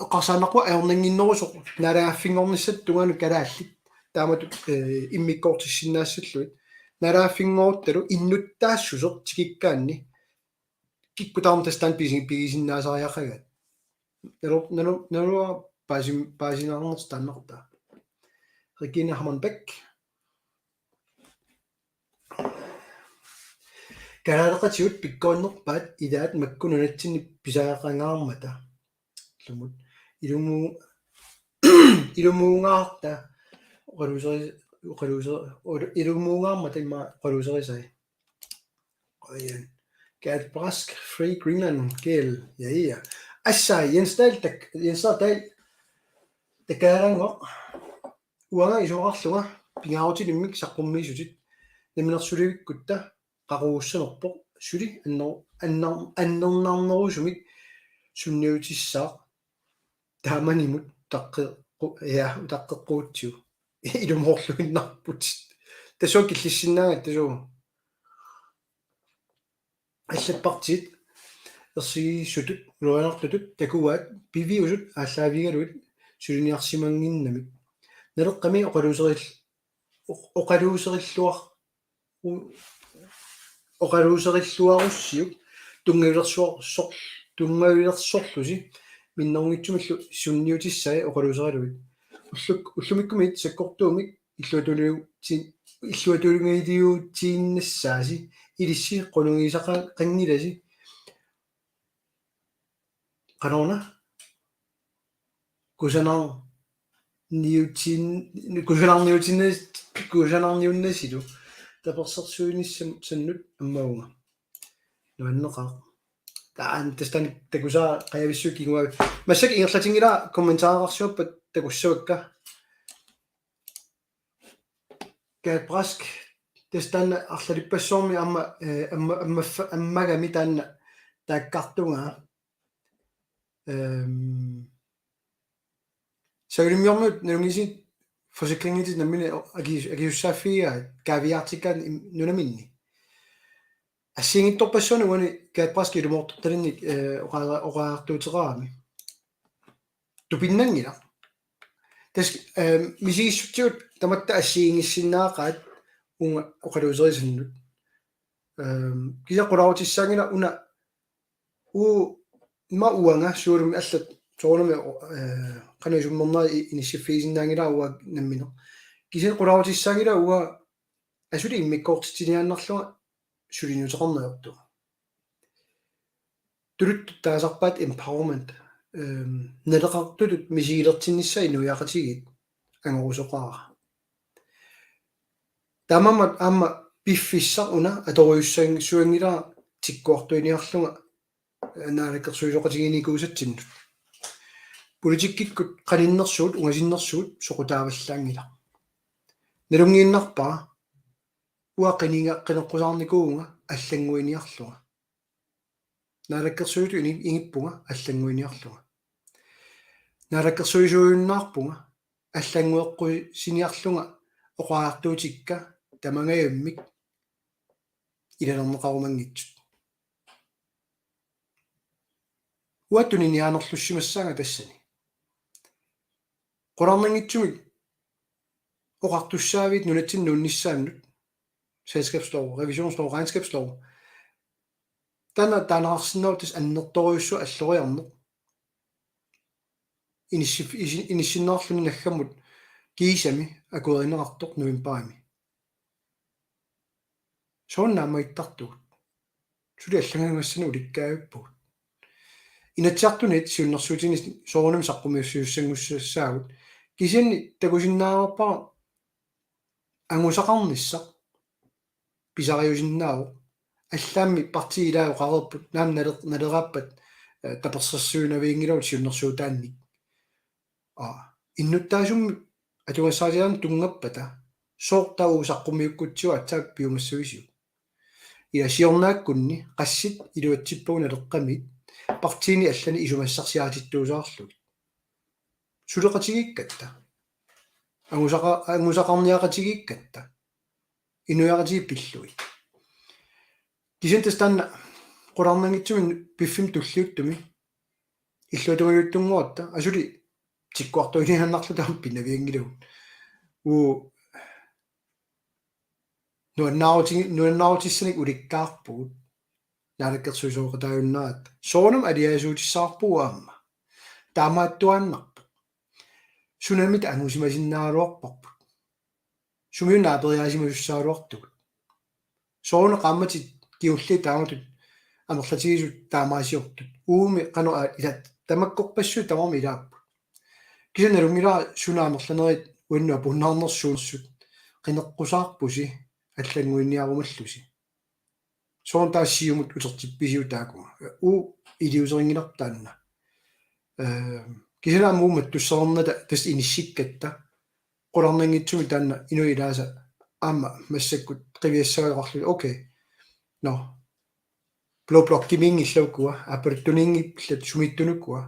eqqarsaannarpunga ajornannginnerusoq naalagaaffinngornissat tungaanut kalaallit. Taamatut, eh, immikkoortissinnaassallugit. Naalagaaffinngorutta innuttaassuseq tikikkaanni. Kikkut tamarmik tassa taanna pisi-, pigisinnaasariaqagaat. Nalu-, nalu-, naluara paasim-, paasinaarnersoq taannartaa. Regine Hammond Bech. Kalaaleqatigut pikkorinnerpaat ilaat makku nunatsinni pisariaqangaarmata. Lumut. Ilumu-, ilumuungaarta oqaluuseri-, oqaluuseri-, oqalu-, ilumuungaarmata immaqa oqaluuserisai. Qujan. Kat Brask, Free Greenland, G L. Ja, ja. Assa, Jens Dahl, tak-, Jens Dahl, takkajalaannguaq. Uanga isumaqarlunga pingaarutilimmik saqqummiisutit namminersulivikkutta qaqugussanerpoq suli anner-, anner-, annernarnerusumik sunniutissaaq taamanimut utaqqeqqu-, ja, utaqqeqqugutsigu. Ilumoorluinnarputit. Tassa killissinnaagatta suu. Allat partiit ersigisutut, uluanartutut, takuaat, piviusut aallaavigalugit suliniarsimannginnamik. Naleqqami oqaluuseril-, oq-, oqaluuserilluar-, u-, oqaluuserilluarussiuk tunngavilersuor-, sor-, tunngavilersorlusi minnerunngitsumillu sunniutissai oqaluuseralugit. Ulluk-, ullumikkumit sakkortuumik illuatungiliuutsi-, illuatungiliuutiinnassaasi ilissi qunugisaqanngilasi. Qanoruna? Kusanarniutin-, kusanarniutinnas-, kusanarniunnasilu tapersersuinissannut ammaunga. Nuanneqaaq. Taan testan takusaa qajavissui kinguavi. Massakkut ingerlatinngilara kommentarersuappat takussavakka. Gert Brask, testan arlalippassuarmi amma, eh, amma, amma, ammagami taanna taakkartunga. Ehm, Savalimmiormiut nalunngilisinnit forsikringit nammineq aki-, akisussaaffigigaat kaaviiaartikkaat im-, nunaminni. Assigiinngitsorpassuarnik uani Gert Brask ilumoortortalinnik, eh, oqa-, oqariartuuteqarami. Tupinnanngilaq. Tassa, ehm, misigissutsigut tamatta assigiinngissinnaaqaat uunga oqaluuserisannut. Ehm, kisianni qularutissaanngilaq una uu-, ima uanga soorunami allat soorunami, eh, qanoq isummernerit i-, inissiffigisinnaanngilara uanga nammineq. Kisianni qularutissaanngilaq uanga asuli immikkoortitsiniaannarlunga suliniuteqarneq ajortunga. Tuluttut taasarpaat empowerment, ehm, naleqartutut misigilertinnissaa inuiaqatigiit angorusoqaara. Taamaammat aamma piffissaq una atorujussuanngilara tikkuartuiniarlunga, eh, naalakkersuisooqatigiinnikuusatsinnut. Politikkikkut qaninnersugut ungasinnersugut soqutaavallaanngilaq. Nalunngiinnarpara uanga qiniga-, qineqqusaarnikuuvunga allannguiniarlunga. Naalakkersuisutut ini-, ingippunga allannguiniarlunga. Naalakkersuisuujunnaarpunga allanngueqqusiniarlunga oqariartuutikka tamangajammik ilalerneqarumanngitsut. Uanga tuniniaanerlussimassaanga tassani. Qularnanngitsumik oqartussaaviit nunatsinni nuunnissaannut selskabslov, revisionslov, regnskabslov. Taanna taaneqarsinnaavoq tassa annertoorujussuaq alloriarneq. Inissif-, isi-, inissinneqarluni naggammut kiisami akuerineqartoq novembarimi. Soorunami ittartugut. Suli allanngajassani ulikkaavippugut. Inatsisartuni siunnersuutinik soorunami saqqummiussisussanngussassaagut. Kisianni takusinnaavarpara angusaqarnissaq pisariusinnaavoq. Allaammi partiit ilaasoqareerput naamik naler-, naleraappat, eh, tapersersuinavianngilagut siunnersuutaannik. Aa, innuttaasummi atugassaatigaanni tunngappata sooq taava saqqummiukkutsigu aatsaat piumassavisiuk? Ila siornaakkunni qassit iluatsippagut naleqqamit partiini allani isumassarsiaatittuusaarlugit. Suleqatigiikkatta. Angusaqa-, angusaqarniaqatigiikkatta. Inuiaqatigiit pillugit. Kisianni tassa taanna qularnanngitsumik piffimmi tulliuttumi illuatungiliuttunnguatta asuli tikkuartuiniaannarluta aamma pinavianngilagut. Uu nuannaaruti-, nuannaarutissanik ulikkaarpugut. Naalakkersuisooqataajunnaaratta. Soorunami aliasuutissavarput aamma. Taamaattuaannarpoq. Sunamita angusimasinnaagaluarparput. Sumiuna naaperiaasimasussaagaluartugut. Soorunami qaammatit kingulliit taamatut amerlatigisut taamaasiortut. Uumi qanoq aa ila tamakkorpassuit tamarmik ilaapput. Kisianni nalunngilara suna amerlanerit uannut apuunneqarnersuunersut qineqqusaarpusi allannguiniarumallusi. Soorlu taava Siumut utertippisiuk taakkua. Uu iliuuserinngilarput taanna. Ehm, kisianni aamma uuma mattussarnata tassa inissikkatta. Qularnanngitsumik taanna inuit ilaasa aamma massakkut qiviassagaluarlugit. Okay. Nå. Blå blokkimiinngillat ukua, aappaluttuinnanngillat sumiittunukua.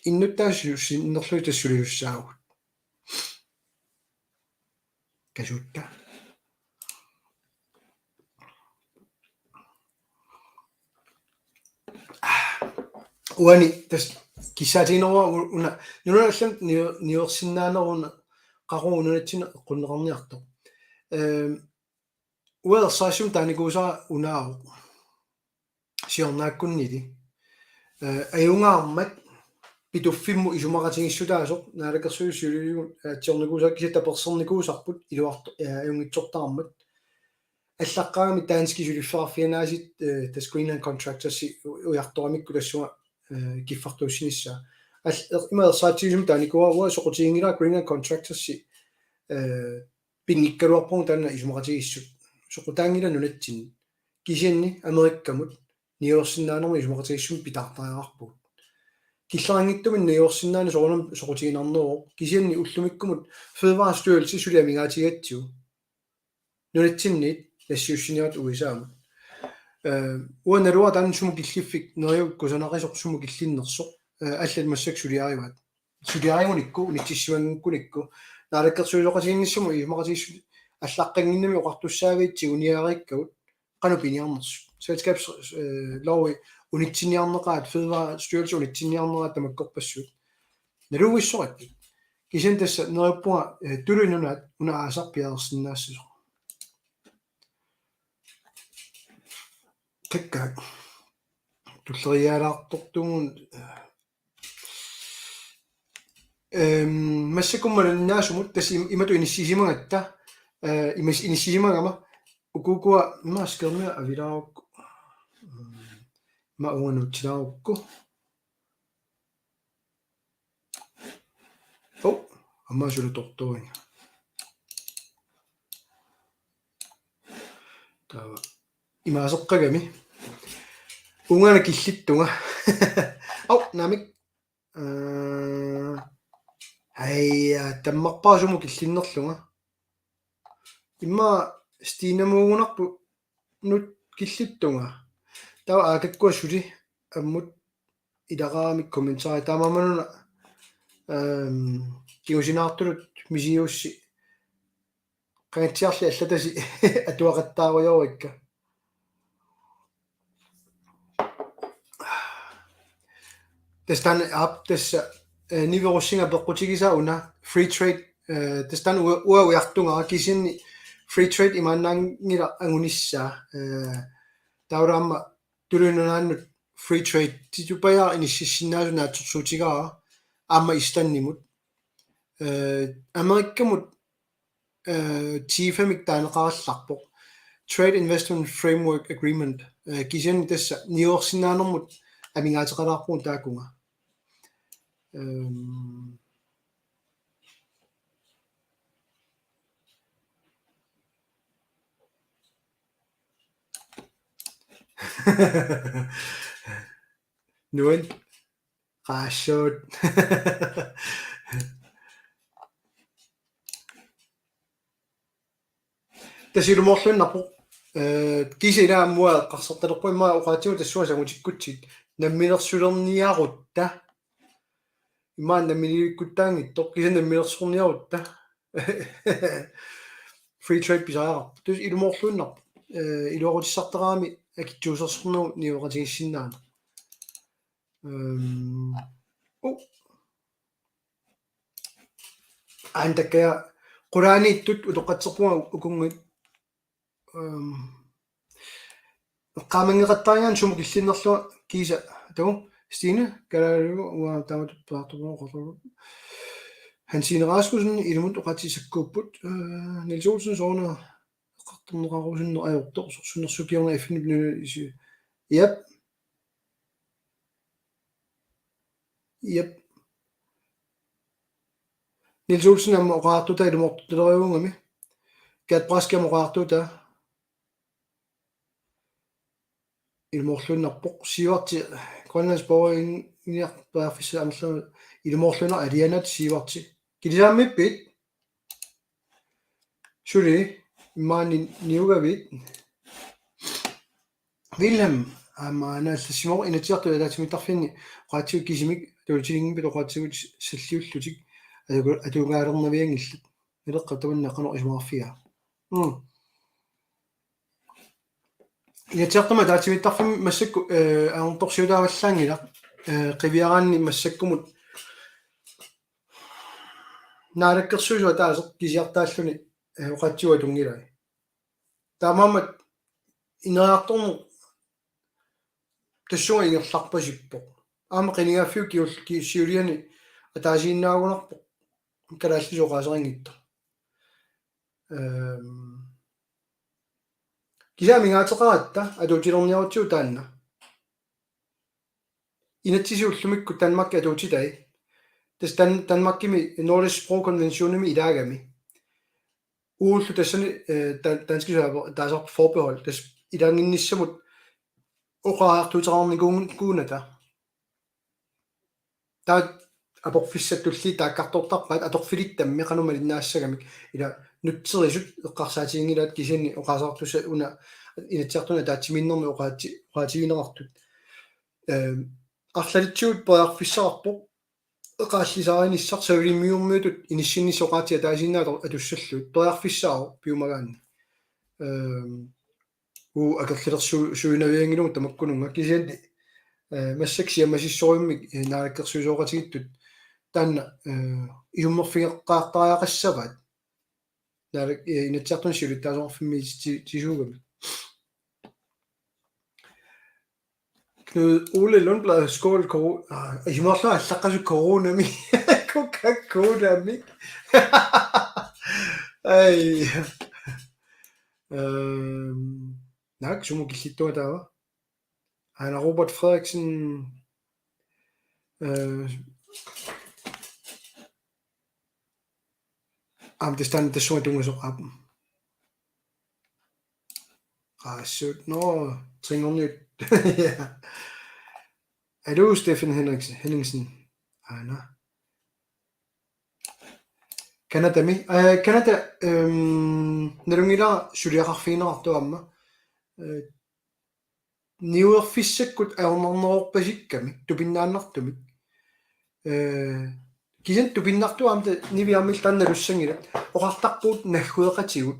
Innuttaasut sinnerlugit tassa sulisussaavugut. Kasuutta. Uani tassa kissaatigineruara u-, una, nunanut allanut niu-, niuersinnaaneruvoq una, qaqugu nunatsinni eqqunneqarniartoq. Ehm, Uanga ersarissumik taanikuusara unaavoq. Siornaakkunnili. Eh, ajungaarmat Pituffimmut isumaqatigiissutaasoq naalakkersuisut siuliullugu, eh, atiornikuusara kisianni tapersersornikuusarput iluarto-, eh, ajunngitsortaarmat. Allaqqaami danskit suliffeqarfianaasit, eh, tassa Greenland Contractorsi u-, ujartoramikku tassunga, eh, kiffartuussinissaa. Al-, er-, ima ersarissumik taanikuusara uanga soqutiginngilara Greenland Contractorsi, eh, pinngikkaluarpagut taanna isumaqatigiissut. Soqutaanngilaq nunatsinni. Kisianni Amerikkamut niuersinnaanermut isumaqatigiissumik pitaartariaqarpugut. Killeqanngitsumik niuersinnaaneq soorunami soqutiginarneruvoq. Kisianni ullumikkumut Fødevarestyrelsi suli amigaatigigatsigu. Nunatsinniit nassiussiniartut U S A-mut. Eh, uanga naluara taanna sumut killiffik neriuk kusanarisoq sumut killinnersoq. Eh, allat massakkut suliarivaat. Suliarigunikku, unitsissimanngikkunikku. Naalakkersuisooqatigiinnissamut isumaqatigiissut allaqqannginnami oqartussaaviit tiguniariikkagut. Qanoq piniarnersut. Selskabs-, eh, lovi unitsinniarneqaat, Fødevarestyrelsi unitsinniarnerat tamakkorpassuit. Naluvissorakkit. Kisianni tassa neriuppunga, eh, Tuluit Nunaat una aasaq piareersinnaassasoq. Kakkaak. Tulleriiaalaartortugut, eh, Ehm, massakkut malinnaasumut tassa im-, imatut inissisimagatta, eh, imas-, inissisimagama ukukua maskernera avilaarukku. Mm, ma uanutsilaarukku. Oh, amma sulu tortuinga. Taava. Imaaseqqagami. Uunga una killittunga. Au, naamik. Eh, ai, tammarpara sumut killinnerlunga. Immaqa Stinamuugunarpunut killittunga. Taava aakakkua suli ammut ilaqaramik kommentarit taamaammat una, ehm, kingusinaartutut misiussi qangatsiarli allatasi atuaqattaarujoorikka. Tassa taanna aap tassa, eh, niverussinga peqqutigisaa una free trade, eh, tassa taanna ua-, uanga ujartugara kisianni free trade imaannaanngilaq angunissaa, eh, taava aamma Tuluit Nunaannut free trade titupajaaq inississinnaasoq naatsorsuutigaara aamma Islandimut. Eh, Amerikkamut, eh, T F M-ik taaneqarallarpoq. Trade Investment Framework Agreement. Eh, kisianni tassa niuersinnaanermut amigaateqalaarpugut taakunga. Ehm. Nuan. Qaassuut. Tassa ilumoorluinnarpoq. Eh, kisianni aamma uanga eqqarsartalerpunga immaqa oqaatsigut tassunga sangutikkutsigit namminersulerniarutta. Immaqa namminiikkuttaanngitsoq kisianni namminersorniarutta. Free trade pisariaqarpoq. Tassa ilumoorluinnarpoq. Eh, iluaqutissartaqarami akitsuusersornagu niueqatigiissinnaaneq. Ehm, oh. Aana takkaja qulaaniittut utoqqatserpunga ukunngit. Ehm, eqqaamanngeqattarigaanni sumut killinnerlunga kiisa tagu Stine Kalaallu uanga taamatut peqartorpunga oqarlugu. Hansine Rasmussen ilumut oqaatsissakkuupput, eh, Niels Olsen soorunami eqqartorneqarusunneq ajortoq sorsunnersuup kingorna F N-ip nuna isi. Jep. Jep. Niels Olsen aamma oqariartuutaa ilumoortuleriuugami. Gert Brask aamma oqariartuutaa. Ilumoorluinnarpoq Sivertsi Grønlands Borgerunion periarfissat amerlama ilumoorluinnaq alianat Sivertsi. Kilisaammippit? Suli, immaqa niugavit. Wilhelm, aamma aana allassimavoq Inatsisartut ataatsimiittarfinni oqaatsigut kisimik atuutilinngipit oqaatsigut salliullutik atuga-, atugaalernavianngillat. Naleqqap tamanna qanoq isumaqarfigaa. Mm. Inatsisartut ataatsimiittarfimmi massakkut, eh, ajornartorsiutaavallaanngilaq, eh, qiviaraanni massakkumut Naalakkersuisut ataaseq kisiartaalluni, eh, oqaatsigut atunngilai. Taamaammat ineriartorneq tassunga ingerlarpasippoq. Aamma qinigaaffiup kiul-, ki-, siuliani ataasiinnaagunarpoq kalaallisut oqaaseqanngitsut. Ehm, kiisalu amigaateqaratta atuutilerniarutsigu taanna. Inatsisit ullumikkut Danmarkip atuutitai. Tassa Dan-, Danmarkimi Nordisk Sprogkonventionimi ilaagami. Uullu tassani, eh, dan-, danskisut taasarput forbehold. Tassa ilaannginnissamut oqariartuuteqarnikuunnata. Taava aporfissat tulliit taakkartortarpaat atorfilittammi qanoq malinnaassagamik, ila nutserisut eqqarsaatiginngilaat, kisianni oqaaseqartussat una Inatsisartuni ataatsimiinnermi oqaati-, oqaatigineqartut. Ehm, arlalitsigut periarfissaqarpoq eqaallisarinissaq, savalimmiormiutut inissinnissaq oqaatsit ataasiinnaat atussallugit, periarfissaavoq piumagaanni. Ehm, uu akerlilersu-, suinavianngilanga tamakkununnga, kisianni, eh, massakkut siammasissorujummik, eh, naalakkersuisooqatigiittut taanna, eh, isummerfigeqqaartariaqassavaat. Naalak-, eh, Inatsisartuni siulittaasoqarfimmi ti-, tisuugami. Knud Ole Lundblad, skål, ko-, ah, isumaqarlunga allaqqasoq coronami. Coca-Colami. Ai. Ehm, naak, sumut killittunga taava? Aana Robert Frederiksen, eh, aamma tassa taanna tassunga tunngasoq aap. Qaassuut, nå, trinngorniut. Ja. Aluu, Steffen Henriksen, Henningsen. Aana. Canadami. Eh, Canada, ehm, nalunngilara suliaqarfigineqartoq aamma. Eh, niuerfissakkut ajornarnerorpasikkami, tupinnaannartumik. Eh, kisianni tupinnartoq aamma ta-, Nivi aamma illit taanna nalussanngilaq. Oqartarpugut naggueqatigut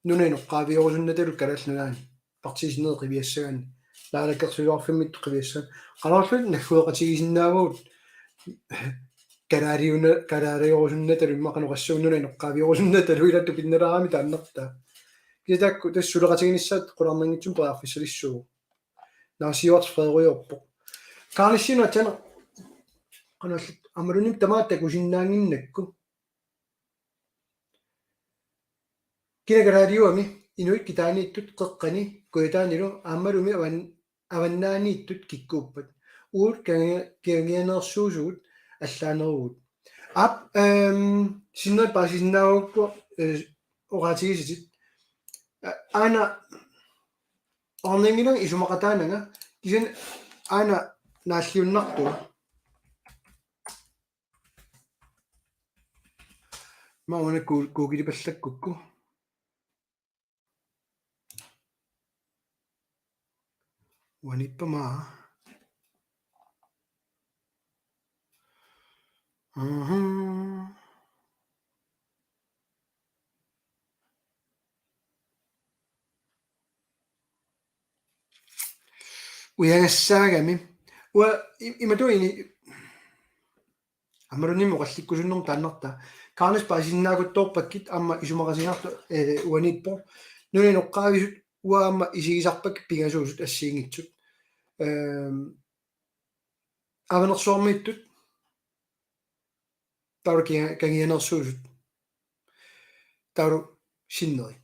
nunap inoqqaaviorusunnatalu Kalaallit Nunaanni, partiit sinnerit qiviassagaanni, naalakkersuisoqarfimmittut qiviassagaanni. Qanorlu naggueqatigisinnaavagut kalaaliuna-, kalaaliorusunnatalu immaqa qanoq oqassaanga, nunap inoqqaaviorusunnatalu, ila tupinnalaarami taannartaa. Kisianni taakku tassa suleqatiginissaat qularnanngitsumik periarfissalissuuvoq. Naasiuat Frederikujorpoq. Karlsson atsana. Qanallit aammalumi tamaat takusinnaannginnakku. Kina kalaaliuami, inuit kitaaniittut qeqqani, kujataanilu aammalumi avan-, avannaaniittut kikkuuppat. Uagut kangia-, kangianeersuusugut allaaneruvugut. Aap, ehm, sinnerit paasisinnaagukku, eh, oqaatigisatit. A-, aana orningilan isumaqataananga, kisianni aana naalliunnartua. Mauna ku-, kuukilipallakkukku. Uaniippa maa. Mhm. Ujagassaagami. Ua i-, imatut ini-, aammalumi oqallikkusunnermut taannartaa. Karnis paasisinnaakuttoorpakkit aamma isumaqatigiinnartoq, eh, uaniippoq. Nunap inoqqaavisut uanga aamma isigisarpakkit pingasuusut assigiinngitsut. Ehm, Avanersuarmiittut. Taava kia-, kangianeersuusut. Taava sinneri.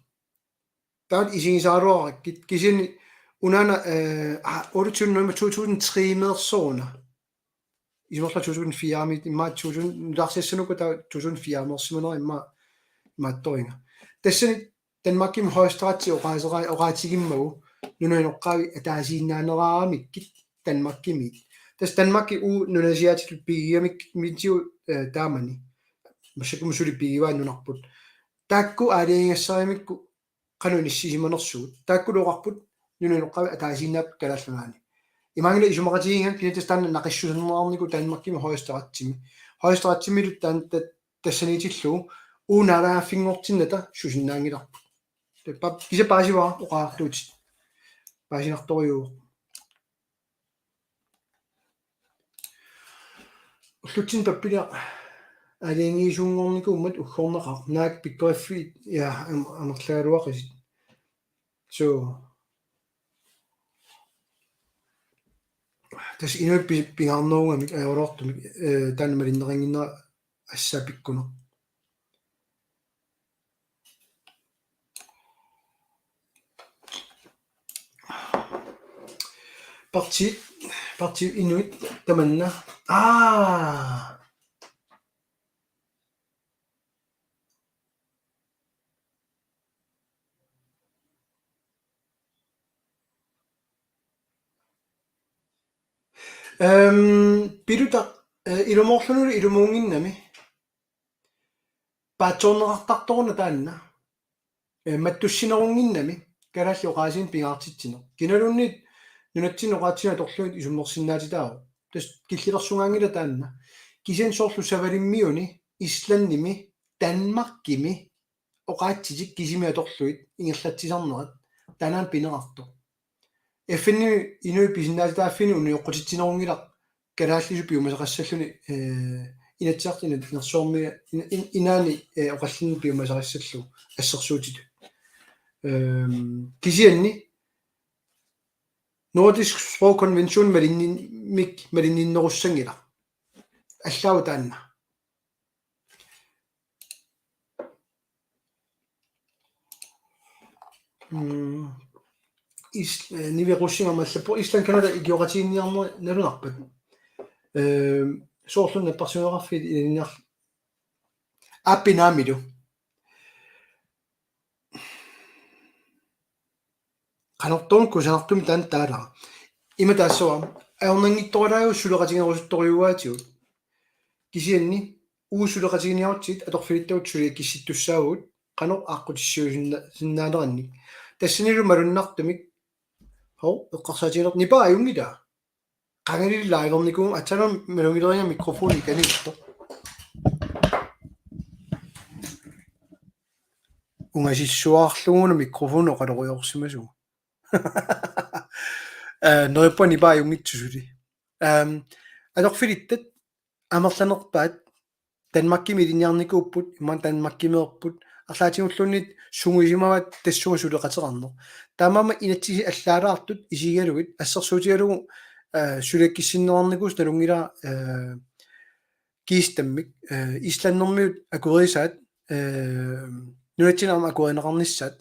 Taava isigisaraluarakkit kisianni unaana, eh, ah, otteogtyve november to tusind tre-meersoruna. Isumaqarpunga to tusind fire-mi, immaqa to tusind, nutaarsiassanuku taava to tusind fire-meersimanera immaqa imaattoringa. Tassani Danmarkimi højesteretsi oqaasera-, oqaatigimmagu nunap inoqqaavi ataasiinnaaneraamikkit Danmarkimi. Tassa Danmarki uu nunasiaatitut pigigamik-, mitigu, eh, taamani. Massakkut suli pigivaa nunarput. Taakku aalajangigassarimikku qanoq inissisimanersugut. Taakkulu oqarput nunap inoqqaavi ataasiinnaapput Kalaallit Nunaanni. Imaanngilaq isumaqatigiinnga kisianni tassa taanna naqissuserneqarnikuuvoq Danmarkimi højesteretsimi. Højesteretsimilu taanna ta-, tassaniitillugu uu naalagaaffinngortinnata susinnaanngilarput. Taava pa-, kisianni paasivara oqariartuutit. Paasinartorujuuvoq. Ullutsinni pappiliaq. Aalajangiisunngornikuummat uggornaqaaq, naak pikkoriffiit, ja, am-, amerlagaluaqisit. So. Tassa inuit pi-, pingaarnerugamik ajoraluartumik, eh, taanna malinneqannginnera assaappikkuneq. Parti, parti inuit tamanna. Aa. Ehm, Piluta, eh, ilumoorlunilu ilumuunnginnami. Paatsoorneqartartoruna taanna. Eh, mattussinerunnginnami, kalaallit oqaasiinik pingaartitsineq. Kinaluunniit nunatsinni oqaatsinik atorlugit isummersinnaatitaavoq. Tassa killilersugaanngilaq taanna. Kisianni soorlu Savalimmiuni, Islandimi, Danmarkimi, oqaatsitik kisimik atorlugit ingerlatsisarnerat, taannaana pineqartoq. F N-imi inuit pisinnaatitaaffini unioqqutitsinerunngilaq kalaallisut piumasaqassalluni, eh, Inatsisartuni inersuarmi ina-, in-, inaani, eh, oqallinneq piumasaqassallugu assersuutitut. Ehm, kisianni Nordisk Sprogkonvention malinnin-, mik malinninnerussanngilaq. Allaavoq taanna. Mm. Is-, eh, Nivi Rosing aamma allappoq: Island, Canada ikioqatigiinniarnerit nalunarpat? Ehm, soorlu napparsimaneqarfiit ilinniarl-, aappi naamilu. Qanortoq kusanartumik taanna taalara. Ima taassavara: ajornanngitsoralaagu suleqatigerusuttorujuugaatigut. Kisianni uagut suleqatiginiarutsigit atorfilittagut suliakkissittussaavagut qanoq aqqutissiuisinna-, sinnaanerannik. Tassanilu malunnartumik. Hov, eqqarsaatigiler-, Nipaa ajunngilaa. Qangali live-ernikuuvunga, aatsaannguaq malugileriga mikrofoni ikaniittoq. Ungasissuarlugu una mikrofoni oqalorujoorsimasugu. Eh, neriuppunga Nipaa ajunngitsoq suli. Ehm, atorfilittat amerlanerpaat Danmarkimi ilinniarnikuupput, imaluunniit Danmarkimeerput, arlaatigulluunniit sungiusimavaat tassunga suleqateqarneq. Taamaammat inatsisit allaalaartut isigigalugit, assersuutigalugu, eh, suliakkissinneqarnikuusoq nalunngilara, eh, kiistammik, eh, islandimiut akuerisaat, eh, nunatsinni aamma akuerineqarnissaat.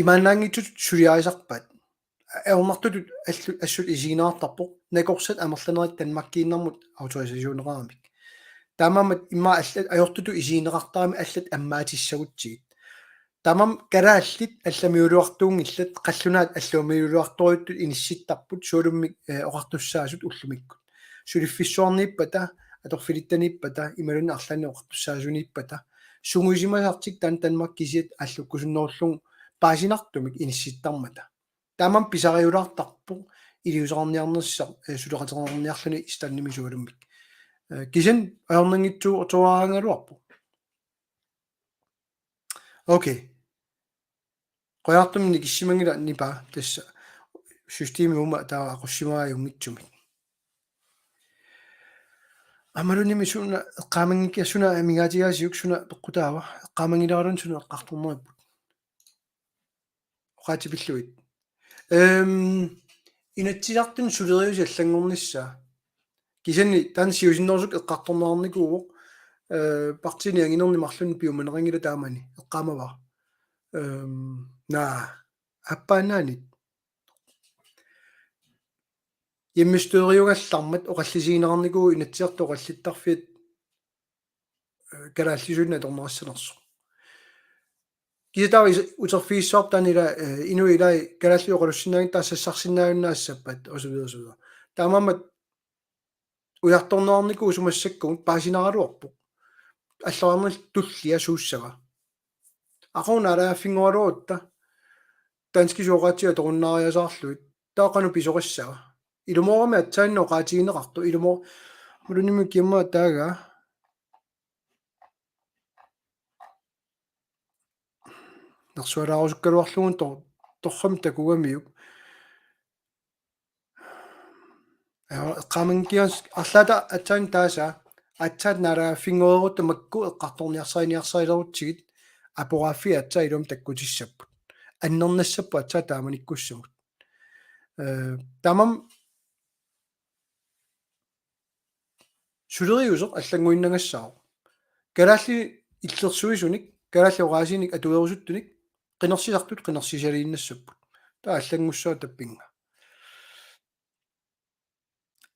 Imaannaanngitsutut suliarisarpaat. Ajornartutut allu-, assut isigineqartarpoq, nakorsat amerlanerit Danmarkiinnarmut autorisationeqaramik. Taamaammat immaqa allat ajortutut isigineqartaramik allat ammaatissagutsigit. Taamaammat kalaallit allamiuluartuunngillat, qallunaat allamiuluartorujuttut inissittarput, sualummik, eh, oqartussaasut ullumikkut. Suliffissuarniippata, atorfilittaniippata, imaluunniit arlaannik oqartussaasuniippata. Sungiusimasartik taanna Danmark kisiat aallukkusunnerullugu paasinartumik inissittarmata. Taamaammat pisariulaartarpoq iliuuseqarniarnissaq, eh, suleqateqarniarluni Islandimi sualummik. Eh, kisianni ajornanngitsuutoraaraluarpoq. Okay. Qujanartumik nikissimanngilaq Nipaa, tassa systemi uuma taava aqussimavaa ajunngitsumik. Aammalumi suna eqqaamanngikkiga, suna amigaatigaasiuk, suna peqqutaava, eqqaamanngilaraluni suna eqqartorneripput. Oqaatsipillugit. Ehm, Inatsisartuni suleriusi allanngornissaa. Kisianni taanna siusinnerusukkut eqqartorneqarnikuuvoq, eh, partiini anginerni marlunnik piumaneqanngilaq taamani, eqqaamavara. Ehm, naa, aappaannaanit. Hjemmestyreugallarmat oqallisigineqarnikuuvoq Inatsisartut oqallittarfiat, eh, kalaallisuinnaq atorneqassanersoq. Kisianni taava is-, uterfigissavarput taanna ila, eh, inuit ilaat kalaallit oqalussinnaanngitsut taava sassarsinnaajunnaassappata, og så videre, og så videre. Taamaammat ujartorneqarnikuusoq massakkumut paasinaraluarpoq. Alloriarnerlu tullia suussava. Aqagu naalagaaffinngoraluarutta danskisut oqaatsigut atorunnaariasaarlugit. Taava qanoq pisorissava. Ilumoorami aatsaannguaq oqaatigineqartoq, ilumoor-, malunimi kiamma taaga. Nersualaarusukkaluarlugu tor-, torramik takugamiuk. Ajua, eqqaamanngikkiga arlaata aatsaat taasa aatsaat naalagaaffinngoreerutta makku eqqartorniarsariniarsarilerutsigit aporaaffii aatsaat ilumut takkutissapput. Annernassapput aatsaat taamanikkussamut. Eh, taamaammat suleriuseq allannguinnangassaaq. Kalaallit illersuisunik, kalaallit oqaasiinik atuerusuttunik, qinersisartut qinersisaliinnassapput. Taava allanngussaaq tappinnga.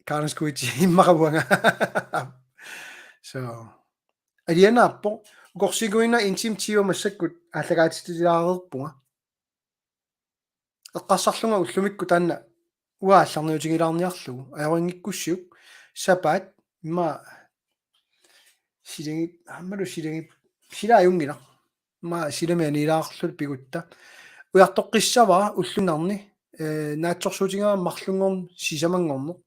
Kaarnaskuitsi immaqa uanga. So. Alianaappoq, ukorsiinguinnaq en time tyve massakkut aallakaatitsilaarerpunga. Eqqarsarlunga ullumikkut taanna uanga aallarniutigilaarniarlugu, ajorinngikkussiuk, sapaat, immaqa silagip-, aammalu silagip-, sila ajunngilaq. Immaqa silami anilaarluta pigutta. Ujartoqqissavara ulluinnarni, eh, naatsorsuutigaara marlunngorneq sisamanngorneq.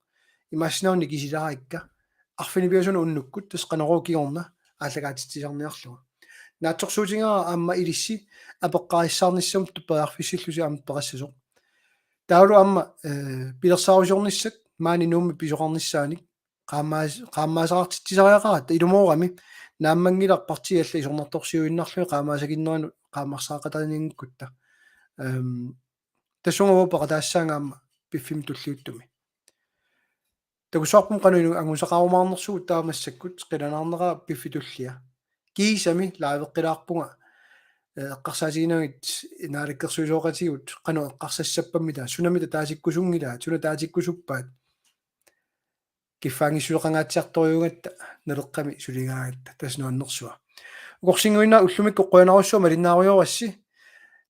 Imaassinnaavoq nikisilaarikka. Arfineq-pingasunut unnukkut tassa Qanorooq kingorna aallakaatitsisarniarlunga. Naatsorsuutigaara aamma ilissi apeqqarissaarnissamut periarfissillusi aamma peqassasoq. Taavalu aamma, eh, pilersaarusiornissat maani Nuummi pisoqarnissaanik qaammaas-, qaammaasaqartitsisariaqaratta ilumoorami naammanngilaq partiit allat isornartorsiuinnarlugit qaammaassakinneranut qaammarsaaqataaninngikkutta. Ehm, tassunga uanga peqataassaanga aamma piffimmi tulliuttumi. Takussavarput qanoq inuk angusaqarumaarnersugut taava massakkut qilanaarnera piffissaq tullia. Kiisami liveqqilaarpunga, eh, eqqarsaatiginagit naalakkersuisooqatigut qanoq eqqarsassappammi taava sunami ataatikkusunngilaat, suna ataatikkusuppaat. Kiffaanngissuseqangaatsiartorujuugatta Naleqqami suligaangatta tassa nuannersua. Ukorsinnguinnaq ullumikkut qujanarsuaq malinnaarujoorassi.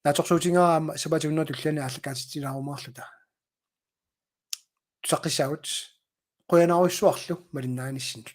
Naatsorsuutigaara aamma sapaatip-akunnera tulliani aallakaatitsilaarumaarluta. Tusaqqissaagut, qujanarsuarlu malinnaanissinut.